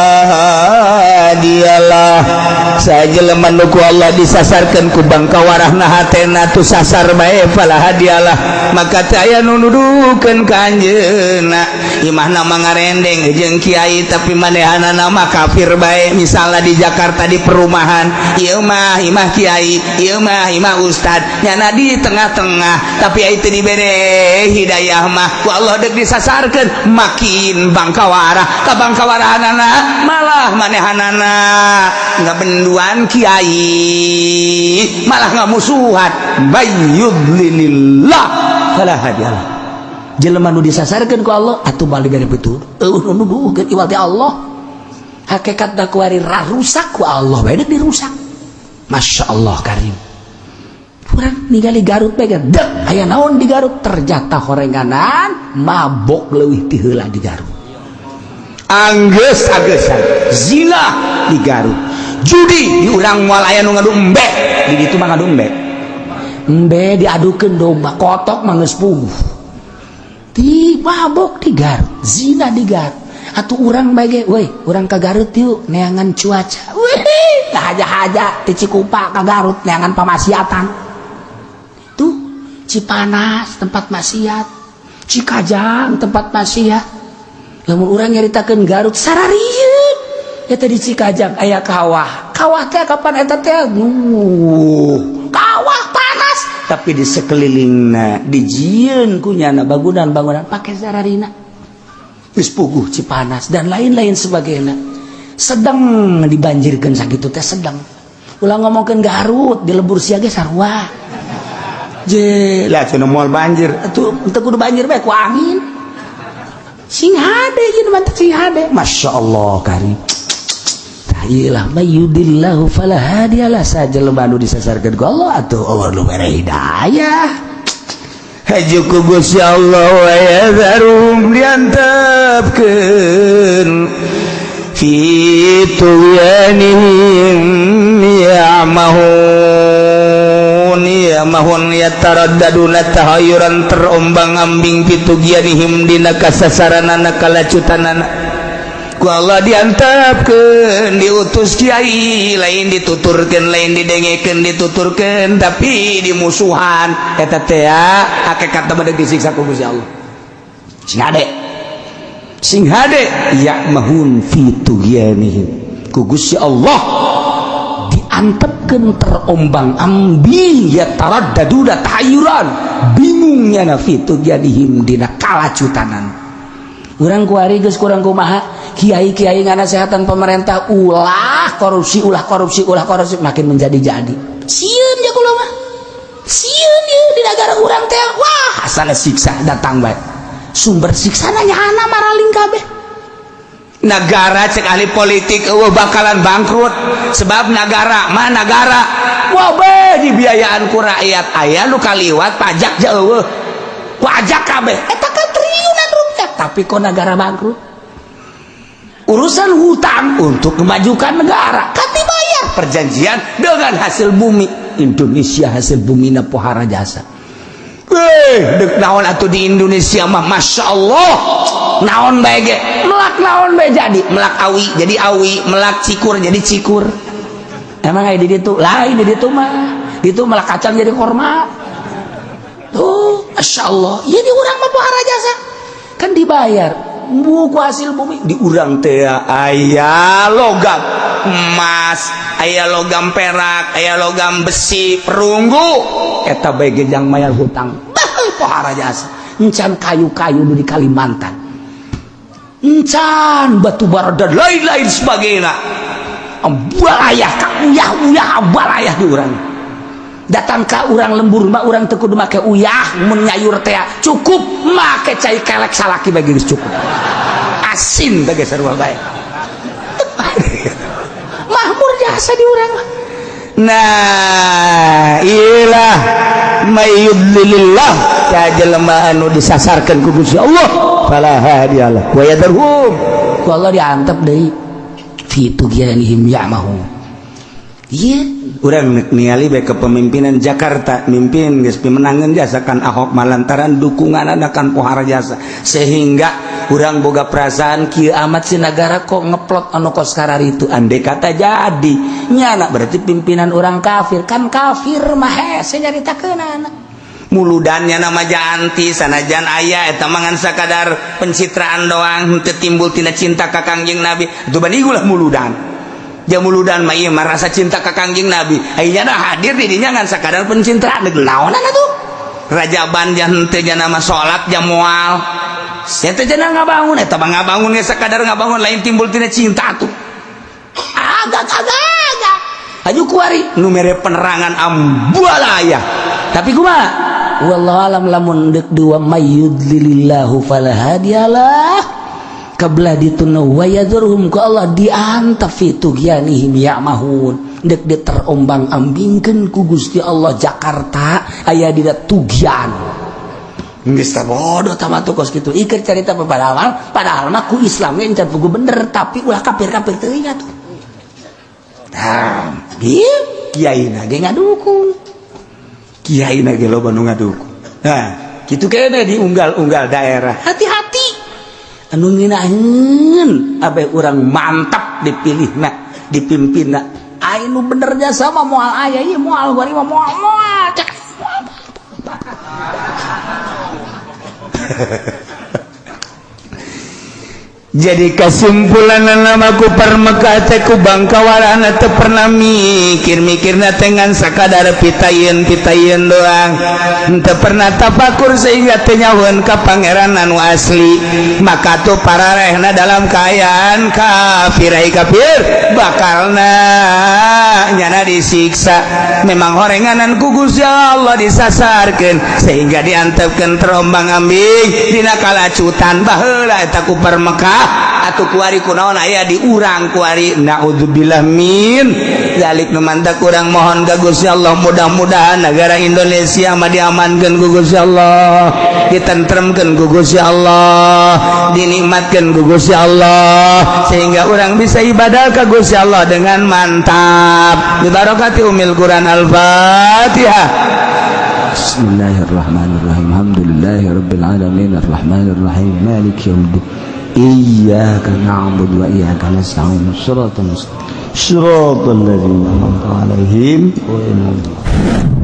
hadiyalah. Sajelema nu ku Allah disasarkeun ku bangkawarahna hatena tu sasar bae, fala hadiyalah, maka teu aya nu nuduhkeun ka anjeunna. Imahna mangarendeng jeung kiai, tapi manehanana mah kafir bae. Misalnya di Jakarta, di perumahan, ieu mah imah kiai, ieu mah imah ustad, nyana di tengah-tengah, tapi itu dibere hidayah mah ku Allah, dek disasarkeun makin bangkawarah ka bangkawarahanana, malah manehanana ngabenduan kiai, malah ngamusuhan. Mayyudlilillah fala hadiyalah. Jelema nu disasarkeun ku Allah atuh balik dari betul eueuh nu nuduhkeun iwal ti Allah. Hakikat da kuari rusak ku Allah bae, dek dirusak. Masya Allah Karim, kurang ningali Garut bae dek aya naon di Garut. Ternyata horenganan mabok leuwih ti heula di Garut. Anggeus agesan zina di Garut, judi di urang moal aya nu ngadu embe. Di ditu mah ngadu embe. Embe diadukeun domba kotok mah geus puguh. Di mabok di Garut, zina di Garut. Atuh urang bae, woi, urang ka Garut yuk, neangan cuaca. Wih, haja-haja ti Cikupa ka Garut neangan pamaksiatan. Tuh Cipanas tempat maksiat, Cikajang tempat maksiat. Lamun urang nyaritakeun Garut sararieun eta di Cikajang aya kawah. Kawah teh kapan eta teh? Kawah panas, tapi di sekelilingna dijieun ku nyana bangunan-bangunan pake sararina. Geus puguh Cipanas dan lain-lain sebagainya sedang dibanjirkan sakitu teh sedang. Ulah ngomongkeun Garut, di lembur sia ge sarua. Je lah cenah moal banjir. Atuh teu kudu banjir bae, ku angin sing hade ieu mah, sing hade. Masya Allah Karim. Tah ieu lah, mayyudillahu fala hadiyalah. Sajelema nu disasarkeun ku Allah atuh Allah nu mere hidayah. Haju ku Gusti Allah, wa yadharum, diantepkeun, fi tughyanihim ya'mahun. Ya'mahun, yataraddaduna tahayyuran, terombang-ambing, fi tughyanihim, dina kasasaranana, kalacutanana. Ku Allah diantepkeun, diutus kiai, lain dituturkeun, lain didengekeun, dituturkeun tapi dimusuhan. Eta teh hakikat mah disiksa ku Gusti Allah. Sing hade, sing hade, ya'mahun fi tughyanihim, ku Gusti Allah diantepkeun terombang ambing, ya taraddaduna tahayyuran, bingungnya, na fi tughyanihim, dina kalacutanan. Urang kuari geus kurang kumaha, kiai-kiai nganasehatan pemerintah ulah korupsi, ulah korupsi, ulah korupsi, makin menjadi-jadi. Sieun ya kula mah, sieun ieu di negara urang teh. Wah, asal siksa datang bae, sumber siksa nyana maraling kabeh. Negara cek ahli politik eueuh bakalan bangkrut sebab negara mah negara wah be dibiayaan ku rakyat, aya nu kaliwat pajak jauh, pajak kabeh eta kan triliunan rupiah, tapi kok negara bangkrut. Urusan hutang untuk memajukan negara kan dibayar perjanjian dengan hasil bumi Indonesia, hasil bumi na pohara jasa. Dek naon atuh di Indonesia mah, Masya Allah, naon bae ge melak, naon bae jadi melak, awi jadi awi, melak cikur jadi cikur. Emang aya di ditu lain, di ditu mah ditu melak kacang jadi korma tuh. Masya Allah ya, di urang mah pohara jasa kan dibayar buku hasil bumi. Di urang teh aya logam emas, aya logam perak, aya logam besi, perunggu, eta bae ge jang mayar hutang. Pohara jasa encan kayu-kayu di Kalimantan, encan batu bara dan lain-lain sebagainya. Ambalayah ka uyah-uyah, ambalayah di urang. Datang ka urang lembur mah urang teu kudu make uyah mun nyayur teh, cukup make cai kelek salaki bae geus cukup asin teh, sarua bae makmur jasa di urang. Nah, iyalah, mayyudlilillah ya, jelema anu disasarkan ku Gusti Allah fala hadiyalah wa yadhum, ku Allah diantep deui fi tughyanihim ya'mahun. Iya, urang ningali bae kepemimpinan Jakarta, mimpin geus pimenangeun jasa kan Ahok, malantaran dukungan kan pohara jasa, sehingga urang boga perasaan kieu amat si negara kok ngeplot anu kos itu. Andai kata jadi nyana berarti pimpinan orang kafir kan, kafir mah hese nyaritakeun anak muludannya nama janti sanajan aya eta mangan sakadar pencitraan doang, henteu timbul tina cinta ka Kangjeng Nabi. Itu bani ulah muludan ja, muludan mah ieu mah rasa cinta ka Kangjeng Nabi. Ayeuna hadir di dinya ngan sakadar pencitraan, naonan atuh rajaban jan henteu jana mah salat jam moal. Saya teh jana ngabangun, eta mah ngabangun ge sakadar ngabangun, lain timbul tina cinta tuh. Agak agak agak aju kuari nu mere penerangan ambualaya, tapi kumaha wallahu alam, lamun deuk dua mayyudlilillahu fala hadiyalah kablah dituna wa yadhurhum, ku Allah diantap fi tughyanihim ya'mahun, dek de terombang ambingkeun ku Gusti Allah. Jakarta aya dina tugyan geus tah, bodoh tah tuh kos kitu iker carita. Padahal padahal mah ku Islam ge encan pugu bener, tapi ulah kafir-kafir teuing atuh. Tah ieu kiai na ge ngadukung, kiai na ge loba nu ngadukung. Nah, kitu kene di unggal-unggal daerah, hati-hati anu ngeunaheun abeh urang mantap dipilihna, dipimpinna. Anu bener jasa mah moal aya ieu, moal gua mah moal moal cek. Jadi kesimpulan namaku Mekah teh ku bangkawarana teu pernah mikir-mikirna dengan sakadar pitayeun pitayeun doang, teu pernah tafakur sehingga teu nyahoeun ka pangeran anu asli. Maka tuh pararehna dalam kaayaan kafir, ai kafir bakalna nyana disiksa. Memang horenganan ku Gusti Allah disasarkeun sehingga diantepkeun terombang ambing dina kalacutan baheula eta ku Mekah. Atau kuari kunaon aya di urang kuari? Naudzubillah min zalik. Nu mantak urang mohon ka Gusti Allah, mudah-mudahan negara Indonesia mah diamankeun ku Gusti Allah, ditentremkeun ku Gusti Allah, dinikmatkeun ku Gusti Allah, sehingga orang bisa ibadah ka Gusti Allah dengan mantap. Bibarakati umil Quran. Al-Fatihah. Bismillahirrahmanirrahim. Alhamdulillahirabbil alamin arrahmanirrahim maliki yaumiddin. Iyyaka na'budu wa iyyaka nasta'in. Shiratal mustaqim. Shiratal ladzina an'amta 'alaihim ghairil maghdubi.